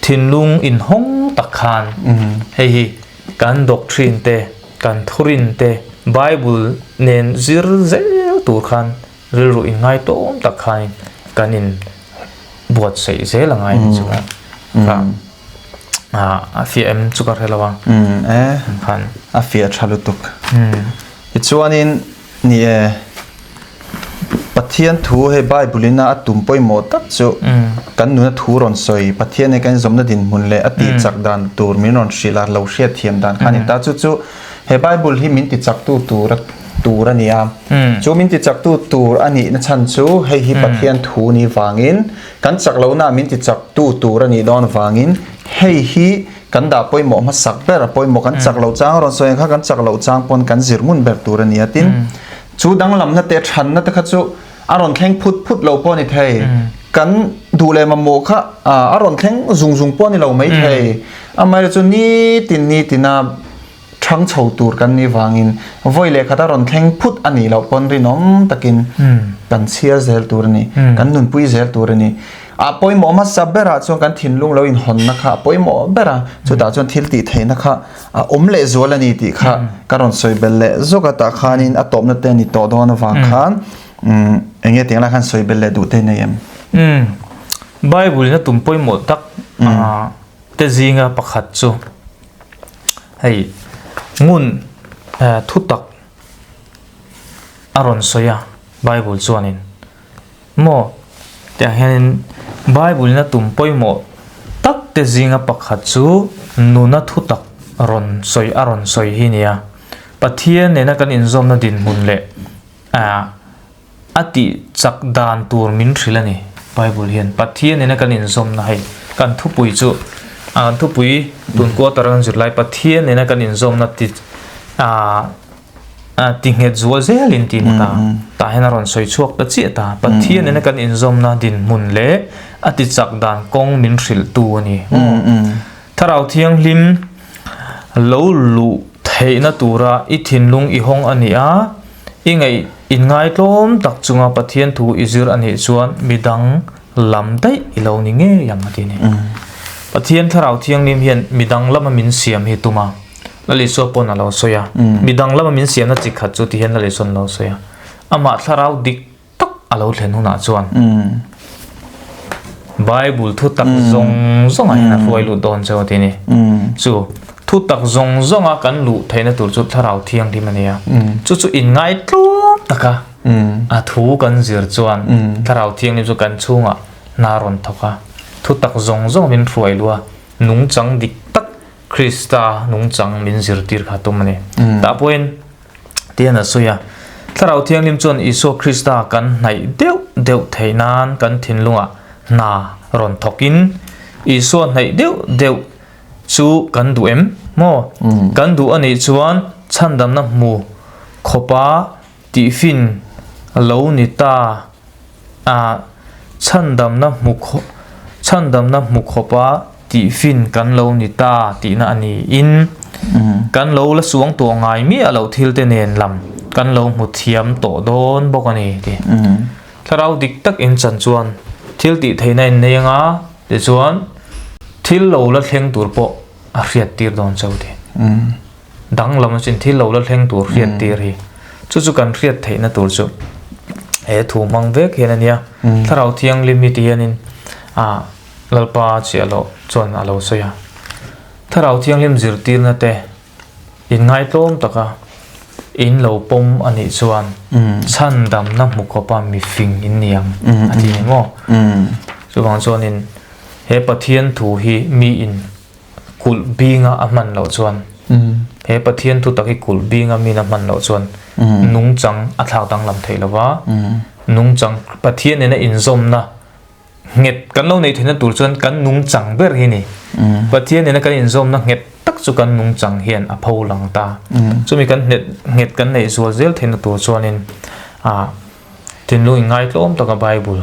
thinlung inhawng tak khan hei hi kan doctrine te, kan thurin te, Bible nen zir zel tur khan rilru inngaitawm tak khanin kan in buatsaih zel a ngai ni chu ka a fiah em chu ka hre lo a. Khan a fiah tha lutuk. Tichuanin, ni e, Pathian thu hei Bible in a tum pawimawh tak chu kan nuna thu rawn sawi, Pathian he kan zawmna dinhmun leh a tih chak dan tur min rawn hrilh a, lo hriat thiam dan kha a ni ta. Chu chu he Bible hi min ti chaktu tur tur a ni a. Chu min ti chaktu tur a nihna chhan chu hei hi Pathian thu ni vangin, kan chak lohna min ti chaktu tur a nih dawn vangin hei hi Kan dah pawimawh hmasak ber a pawimawh kan chak loh chang rawn sawi ang kha kan chak loh chang pawn kan zir ngun ber tur a ni a tin chu danglamna te thanna te kha chu a rawn thleng phut phut lo pawh a ni thei kan duh leh mamawh kha a rawn thleng zung zung pawh a ni lo mai thei amaherawhchu chu nitin nitina Ṭhang chho tur kan nih vangin vawi leh khat a rawn thleng phut a nih loh pawn rinawm takin kan chhiar zel tur a ni, kan nunpui zel tur a ni. A pawimawh hmasa berah chuan kan thinlung lo inhawnna kha a pawimawh ber a, chutah chuan thil tih theihna kha a awm leh zual a ni tih kha ka rawn sawi belh leh zawk a, tah khanin a tawpna te a ni tawh dawn avang khan eng nge tiang lai khan sawi belh leh duh te nei em? Bible in a tum pawimawh tak te zinga pakhat chu hei ngun thutak a rawn sawi a Bible chuanin maw tiang hianin Bible in a tum pawimawh tak te zinga pakhat chu nuna thutak rawn sawi a rawn sawi hi nia Pathian nena kan inzawmna dinhmun leh ah A tih chak dan tur min hrilh a ni. Bible hian Pathian nena kan inzawmna hei kan thupui chu a kan thupui tun quarter a kan zir lai Pathian nena kan inzawmna ti a ti nghet zual zel in tih ni ta. Tah hian a rawn sawi chhuak ta chiah ta. Pathian nena kan inzawmna dinhmun leh a ti chak dan kawng min hrilh tu a ni. Thlarau Thianghlim lo luh theihna tura i thinlung i hawng a ni a. I ngaih inngaitlawm tak chunga Pathian thu i zir a nih chuan midang lam daih i lo ni ngei ang a ti a ni. Pathian Thlarau Thianghlim hian midang lama min siam hi tum a, Lal Isua pawn a lo sawi a. Midang lama min siamna chi khat chu ti hian Lal Isua'n a lo sawi a. Amah Thlarau dik tak a lo thlen hunah chuan Bible thu tak zawng zawngah hian a hruai lut dawn cheu a ti a ni. Chu thu tak zawng zawnga kan luh theihna tur chu Thlarau Thianghlim a ni a. Chu chu inngaihtlawm taka a thu kan zir chuan Thlarau Thianghlim chu kan chhungah hna rawn thawk a, thu tak zawng zawng min hruai luh a, nungchang dik tak Krista nungchang min zirtir kha tum a ni. Tah pawhin Tian a sawi a, Thlarau Thianghlim chuan Isua Krista kan hnaih deuh deuh theih nan kan thinlungah hna rawn thawkin, Isua hnaih deuh deuh chu kan duh em maw? Kan duh a nih chuan chhandamna hmu khawpa tihfin lo ni ta a, chhandamna hmu chhandamna hmu khawpa tihfin kan lo ni ta tihna a niin kan lo la suang tawh ngai miah loh thil te nen lam kan lo hmu thiam tawh dawn bawk a ni ti. Thlarau dik tak in chan chuan thil tih theihna in nei anga tichuan thil lo la thleng tur pawh a hriat tir dawn chauh ti. Danglam a chin thil lo la thleng tur hriat tir hi chu chu kan hriat theihna tur chu he thu hmang vek hian a nia. Thlarau Thianghlim hi ti hianin. Ah Lalpa chiah loh chuan a lo sawi a. Thlarau Thianghlim zirtirna te inngaihtlawm taka in lo pawm a nih chuan chhandamna hmu khawpa mifing in ni ang a ti ni maw? Chuvang chuanin he Pathian thu hi miin kulh binga a hman loh chuan he Pathian thu tak hi kulh binga min a hman loh chuan nungchang a thlak danglam thei lo va, nungchang Pathian nena inzawmna nghet kan lo neih theihna tur chuan kan nungchang ber hi ni. Pathian nena kan inzawmna nghet tak chu kan nungchang hian a pho lang ta. Chumi kan nghet nghet kan neih zual zel theihna tur chuanin ah thinlung inngaitlawm taka Bible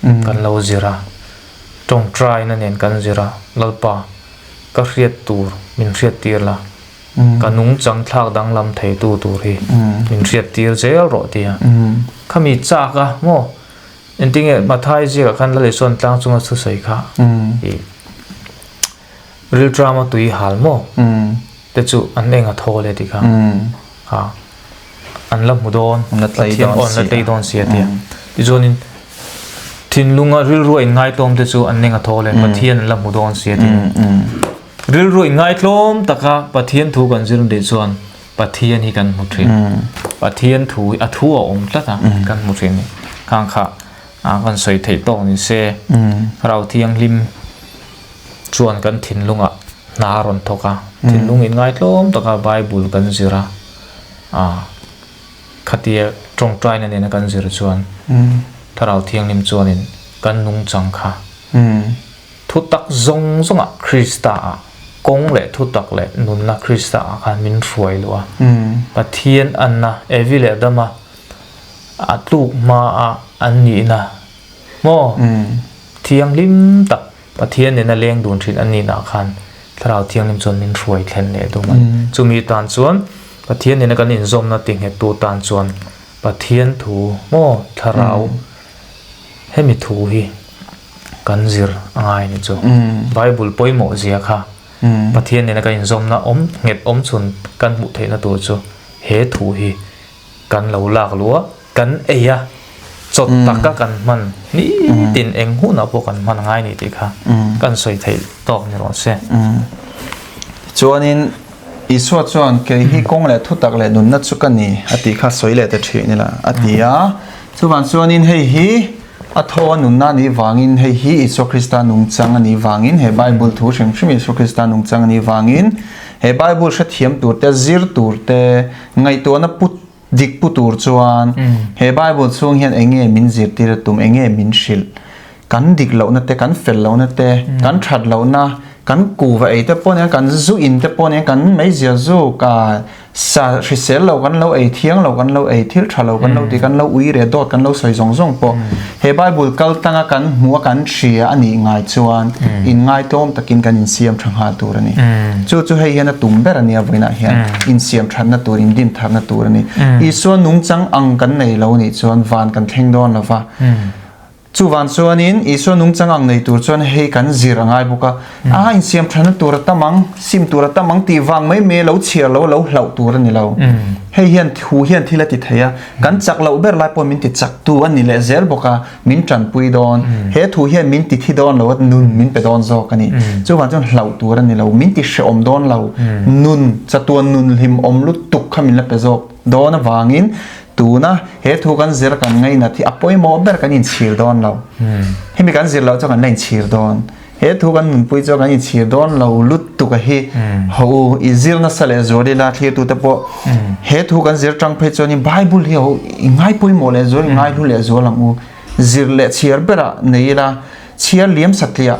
kan lo zir a, tawngtaina nen kan zir a, Lalpa ka hriat tur min hriat tir la, ka nungchang thlak danglam theitu tur hi min hriat tir zel rawh tia khami chak a maw Engtinge Mathai ziakah khan Lalisua tlang chunga thusawi kha i rilṭama tui hal maw te chu an eng a thaw le tih kha kha an la hmu dawn Pathian aw an la tlei dawn si a tia. Tichuanin thinlunga rilrua inngaihtlawm te chu an eng a thaw le Pathian an la hmu dawn si a ti. Rilru inngaihtlawm taka Pathian thu kan zir nih chuan Pathian hi kan hmu thin. Pathian thu hi a thu a awm tlat a, kan hmu thin ni. Khang kha a kan sawi theih tawk ni se, Rau Thianghlim chuan kan thinlungah hna a rawn thawk a, thinlung inngaitlawm taka Bible kan zir a, a khatia tawngtaina nena kan zir chuan Thlarau Thianghlim chuanin kan nungchang kha Thutak zawng zawngah Krista-ah kawng leh thutak leh nunna Krista-ah khan min hruai luh a. Pathian anna, Evi leh Adama a tluk hmaa an nihna maw thianghlim tak Pathian nena leng dun thin an nihna khan Thlarau Thianghlim chuan min hruai thlen leh dum a ni. Chumi tan chuan Pathian nena kan inzawmna tinghettu tan chuan Pathian thu maw Thlarau hemi thu hi kan zir a ngai ni chu. Bible pawimawh zia kha Pathian nena kan inzawmna awm nghet awm chhun kan hmuh theihna tur chu he thu hi kan lo lak luh a, kan ei a, chawt taka kan hman nitin eng hunah pawh kan hman a ngai ni tih kha kan sawi theih tawk ni rawh se. Chuanin Isua chuan kei hi kawng leh thutak leh nunna chu ka ni a tih kha sawi leh ta thin ila a ti a. Chuvang chuanin hei hi A thaw a nunna a nih vangin, hei hi Isua Krista nungchang a nih vangin, he Bible thu hrim hrim Isua Krista nungchang a nih vangin, he Bible hrethiam tur te, zir tur te, ngaihtuahna pu dik pu tur chuan he Bible chhung hian eng nge min zirtir a tum, eng nge min hrilh, kan dik lohna te, kan fel lohna te, kan that lohna, kan kuva ei te pawh nia, kan zu in te pawh nia, kan meizial zuk a, Sa hrisel lo kan lo ei, thiang lo kan lo ei, thil tha lo kan lo ti, kan lo ui reh dawt kan lo sawi zawng zawng pawh he Bible kal tanga kan hmu a kan hria a nih ngai chuan inngaitawm takin kan insiam tha nghal tur a ni. Chu chu hei hian a tum ber a nia vawiinah hian insiam thatna tur, indim tharna tur a ni. Isua nungchang ang kan nei lo nih chuan van kan thleng dawn lo va. Chuvang chuanin Isua nungchang ang nei tur chuan hei kan zir a ngai bawk a, a insiam thatna tur a tam ang, sim tur a tam ang tih vang mai mai lo chhiar lo lo hlauh tur a ni lo. Hei hian thu hian thil a ti thei a, kan chak loh ber lai pawh min ti chak tu a ni leh zel bawk a, min tanpui dawn. He thu hian min ti thi dawn lo a, nun min pe dawn zawk a ni. Chuvang chuan hlauh tur a ni lo, min ti hrehawm dawn lo, nun, chatuan nun hlimawm lutuk kha min la pe zawk dawn avangin Tuna he thu kan zir kan ngainat hi a pawimawh ber kan inchhir dawn lo. Hemi kan zir loh chuan kan la inchhir dawn. He thu kan nunpui chuan kan inchhir dawn lo lutuk a hi ho u i zir nasa leh zual ila thlirtute pawh he thu kan zir tang phei chuanin Bible hi ho i ngai pawimawh leh zual i ngai hlu leh zual ang u. Zir leh chhiar berah nei ila chhiar liam satliah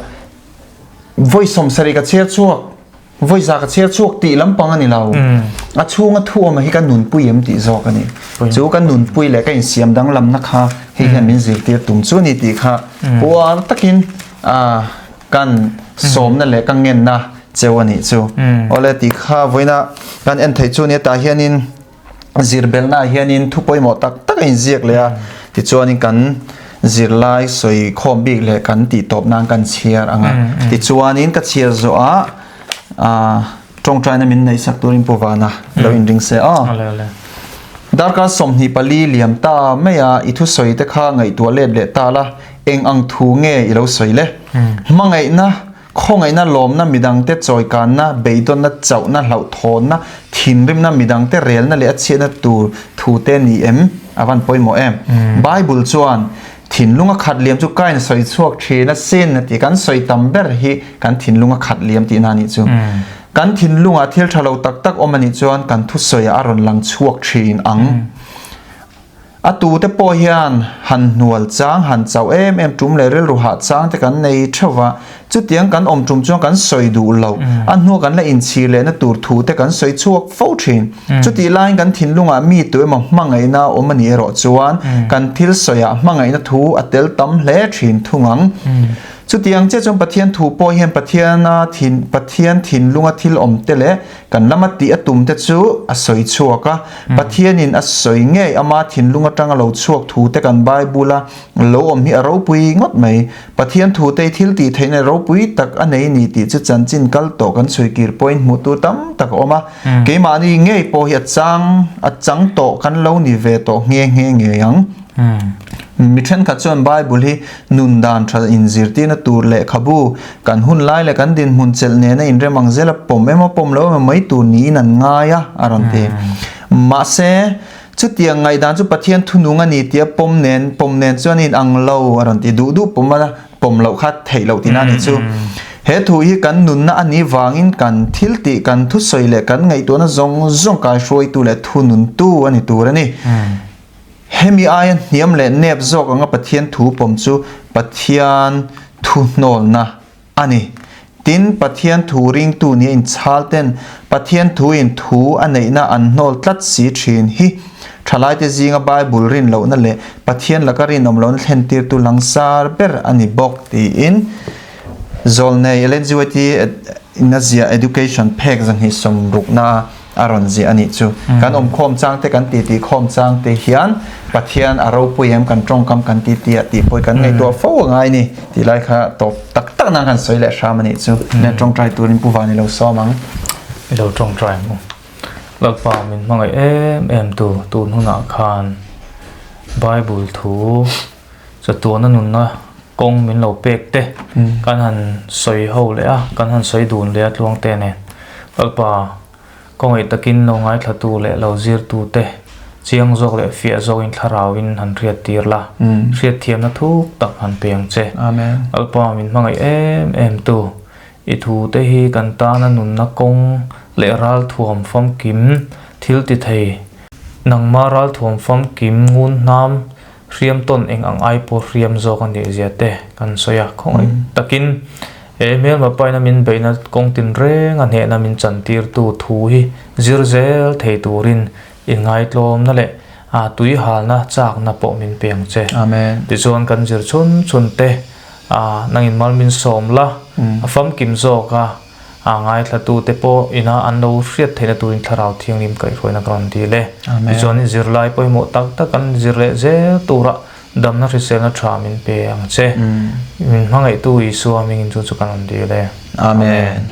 vawi sawmsarih ka chhiar chhuak. Vawiza ka chhiar chhuak tih lampang a ni lo. A chhunga thu awm hi ka nunpui em tih zawk a ni. Chu ka nunpui leh ka insiam danglamna kha hei hian min zirtir tum chu a ni tih kha uar takin kan sawmna leh ka ngenna cheu a nih chu. Awle tih kha vawiina kan en theih chu a ni a tah hianin Zirbelnaah hianin thu pawimawh tak tak a inziak leh a, tichuanin kan zirlai sawi khawm bik leh kan tih tawp nan kan chhiar ang a. Tichuanin ka chhiar zawhah tawngtaina min neihsak turin Pu Vana lo inring se aw. Darkar 24 liam ta maia i thusawi te kha ngaihtuah let leh ta la. Eng ang thu nge i lo sawi le? Hmangaihna, khawngaihna, lawmna, midangte chawikanna, beidawnna, chauhna, hlauhthawnna, thinrimna, midangte relna leh a chhiatna tur thu te ni em? A van pawimawh em? Bible chuan, Thinlung a khat liam chu kain sawi chhuak thin a sin a ti. Kan sawi tam ber hi kan thinlung a khat liam tihna a nih chu. Kan thinlungah thil tha lo tak tak awm a nih chuan kan thusawiah a rawn lang chhuak thin ang. A tute pawh hian han hnual chang, han chauh em em tum leh rilru hah chang te kan nei theuh va, chutiang kan awm tum chuan kan sawi duh lo, a hnua kan la inchhir lehna tur thu te kan sawi chhuak fo thin. Chutih laiin kan thinlungah mi tu emaw hmangaihna a awm a nih erawh chuan kan thil sawiah hmangaihna thu a tel tam hle thin thung ang. Chutiang chiah chuan Pathian thu pawh hian Pathiana thin Pathian thinlunga thil awm te leh kan lama tih a tum te chu a sawi chhuak a. Pathianin a sawi ngei ama thinlung atanga lo chhuak thu te kan Bible a lo awm hi a ropui ngawt mai. Pathian thu te thil tih theihna ropui tak a nei ni tih chu chanchin kal tawh kan chhui kir pawhin hmuh tur tam tak a awm a. Keimahni ngei pawh hi a chang a chang tawh kan lo ni ve tawh nghe nghe ngei ang. Mi thenkhat chuan Bible hi nun dan tha inzirtirna tur lehkhabu, kan hun lai leh kan dinhmun chelh nena inrem ang zela pawm emaw pawm lo emaw mai tur niin an ngai a, a rawn ti. Mahse, chutiang ngaihdan chu Pathian thunung a ni tia pawm nen pawm nen chuan a inang lo, a rawn ti. Duh duh pawm a pawm loh kha theih loh tihna a nih chu. He thu hi kan nunna a nih vangin kan thil tih, kan thusawi leh kan ngaihtuahna zawng zawng kaihruaitu leh thununtu a ni tur a ni. Hemi aia hniam leh nep zawk anga Pathian thu pawm chu Pathian thuhnawlna a ni. Tin, Pathian thu ringtu nia inchhal ten Pathian thuin thu a neihna an hnawl tlat si thin hi thalaite zinga Bible rin lohna leh Pathian laka rinawm lohna thlentirtu langsar ber a ni bawk tiin Zawlnei Ellen G. White in a ziah Education phek 260 a a rawn ziah a nih chu. Kan awmkhawm chang te kan titi khawm chang te hian Pathian a ropui em kan tawngkam kan titi ah tih pawh kan ngaihtuah fo a ngai ni tih lai kha tawp tak tak nan kan sawi leh hram a nih chu. Nia tawngtai turin Pu Van i lo sawm ang. I lo tawngtai ang u. Lalpa min hmangaih em em tu tun hunah khan Bible thu chatuana nunna kawng min lo pek te kan han sawi ho leh a, kan han sawi dun leh a tluangte nen. Lalpa Kawngaih takin lo ngaithlatu leh lo zirtute chiang zawk leh fiah zawkin thlarauin han hriattir la, hriatthiamna thuk tak han pe ang che. Lalpa min hmangaih em em tu, i thute hi kan tana nunna kawng leh ralthuam famkim thil ti thei, nangma ralthuam famkim ngun hnam hriam tawn eng ang ai pawh hriam zawk a nih zia te kan sawi a, khawngaih takin he hmelma paina min beihna kawng tinreng a hnehna min chantirtu thu hi zir zel thei turin inngaitlawmna leh a tui halna chakna pawh min pe ang che. Tichuan kan zir chhun chhun te nangin mal min sawm la, a famkim zawk a. A ngaithlatute pawh ina an lo hriat theihna turin Thlarau Thianghlim kaihhruaina ka rawn dil e. Tichuan i zirlai pawimawh tak tak an zir leh zel tura damna hriselna tha min pe ang che. Min hmangaihtu Isua hmingin chu chu kan rawn dil e. Amen.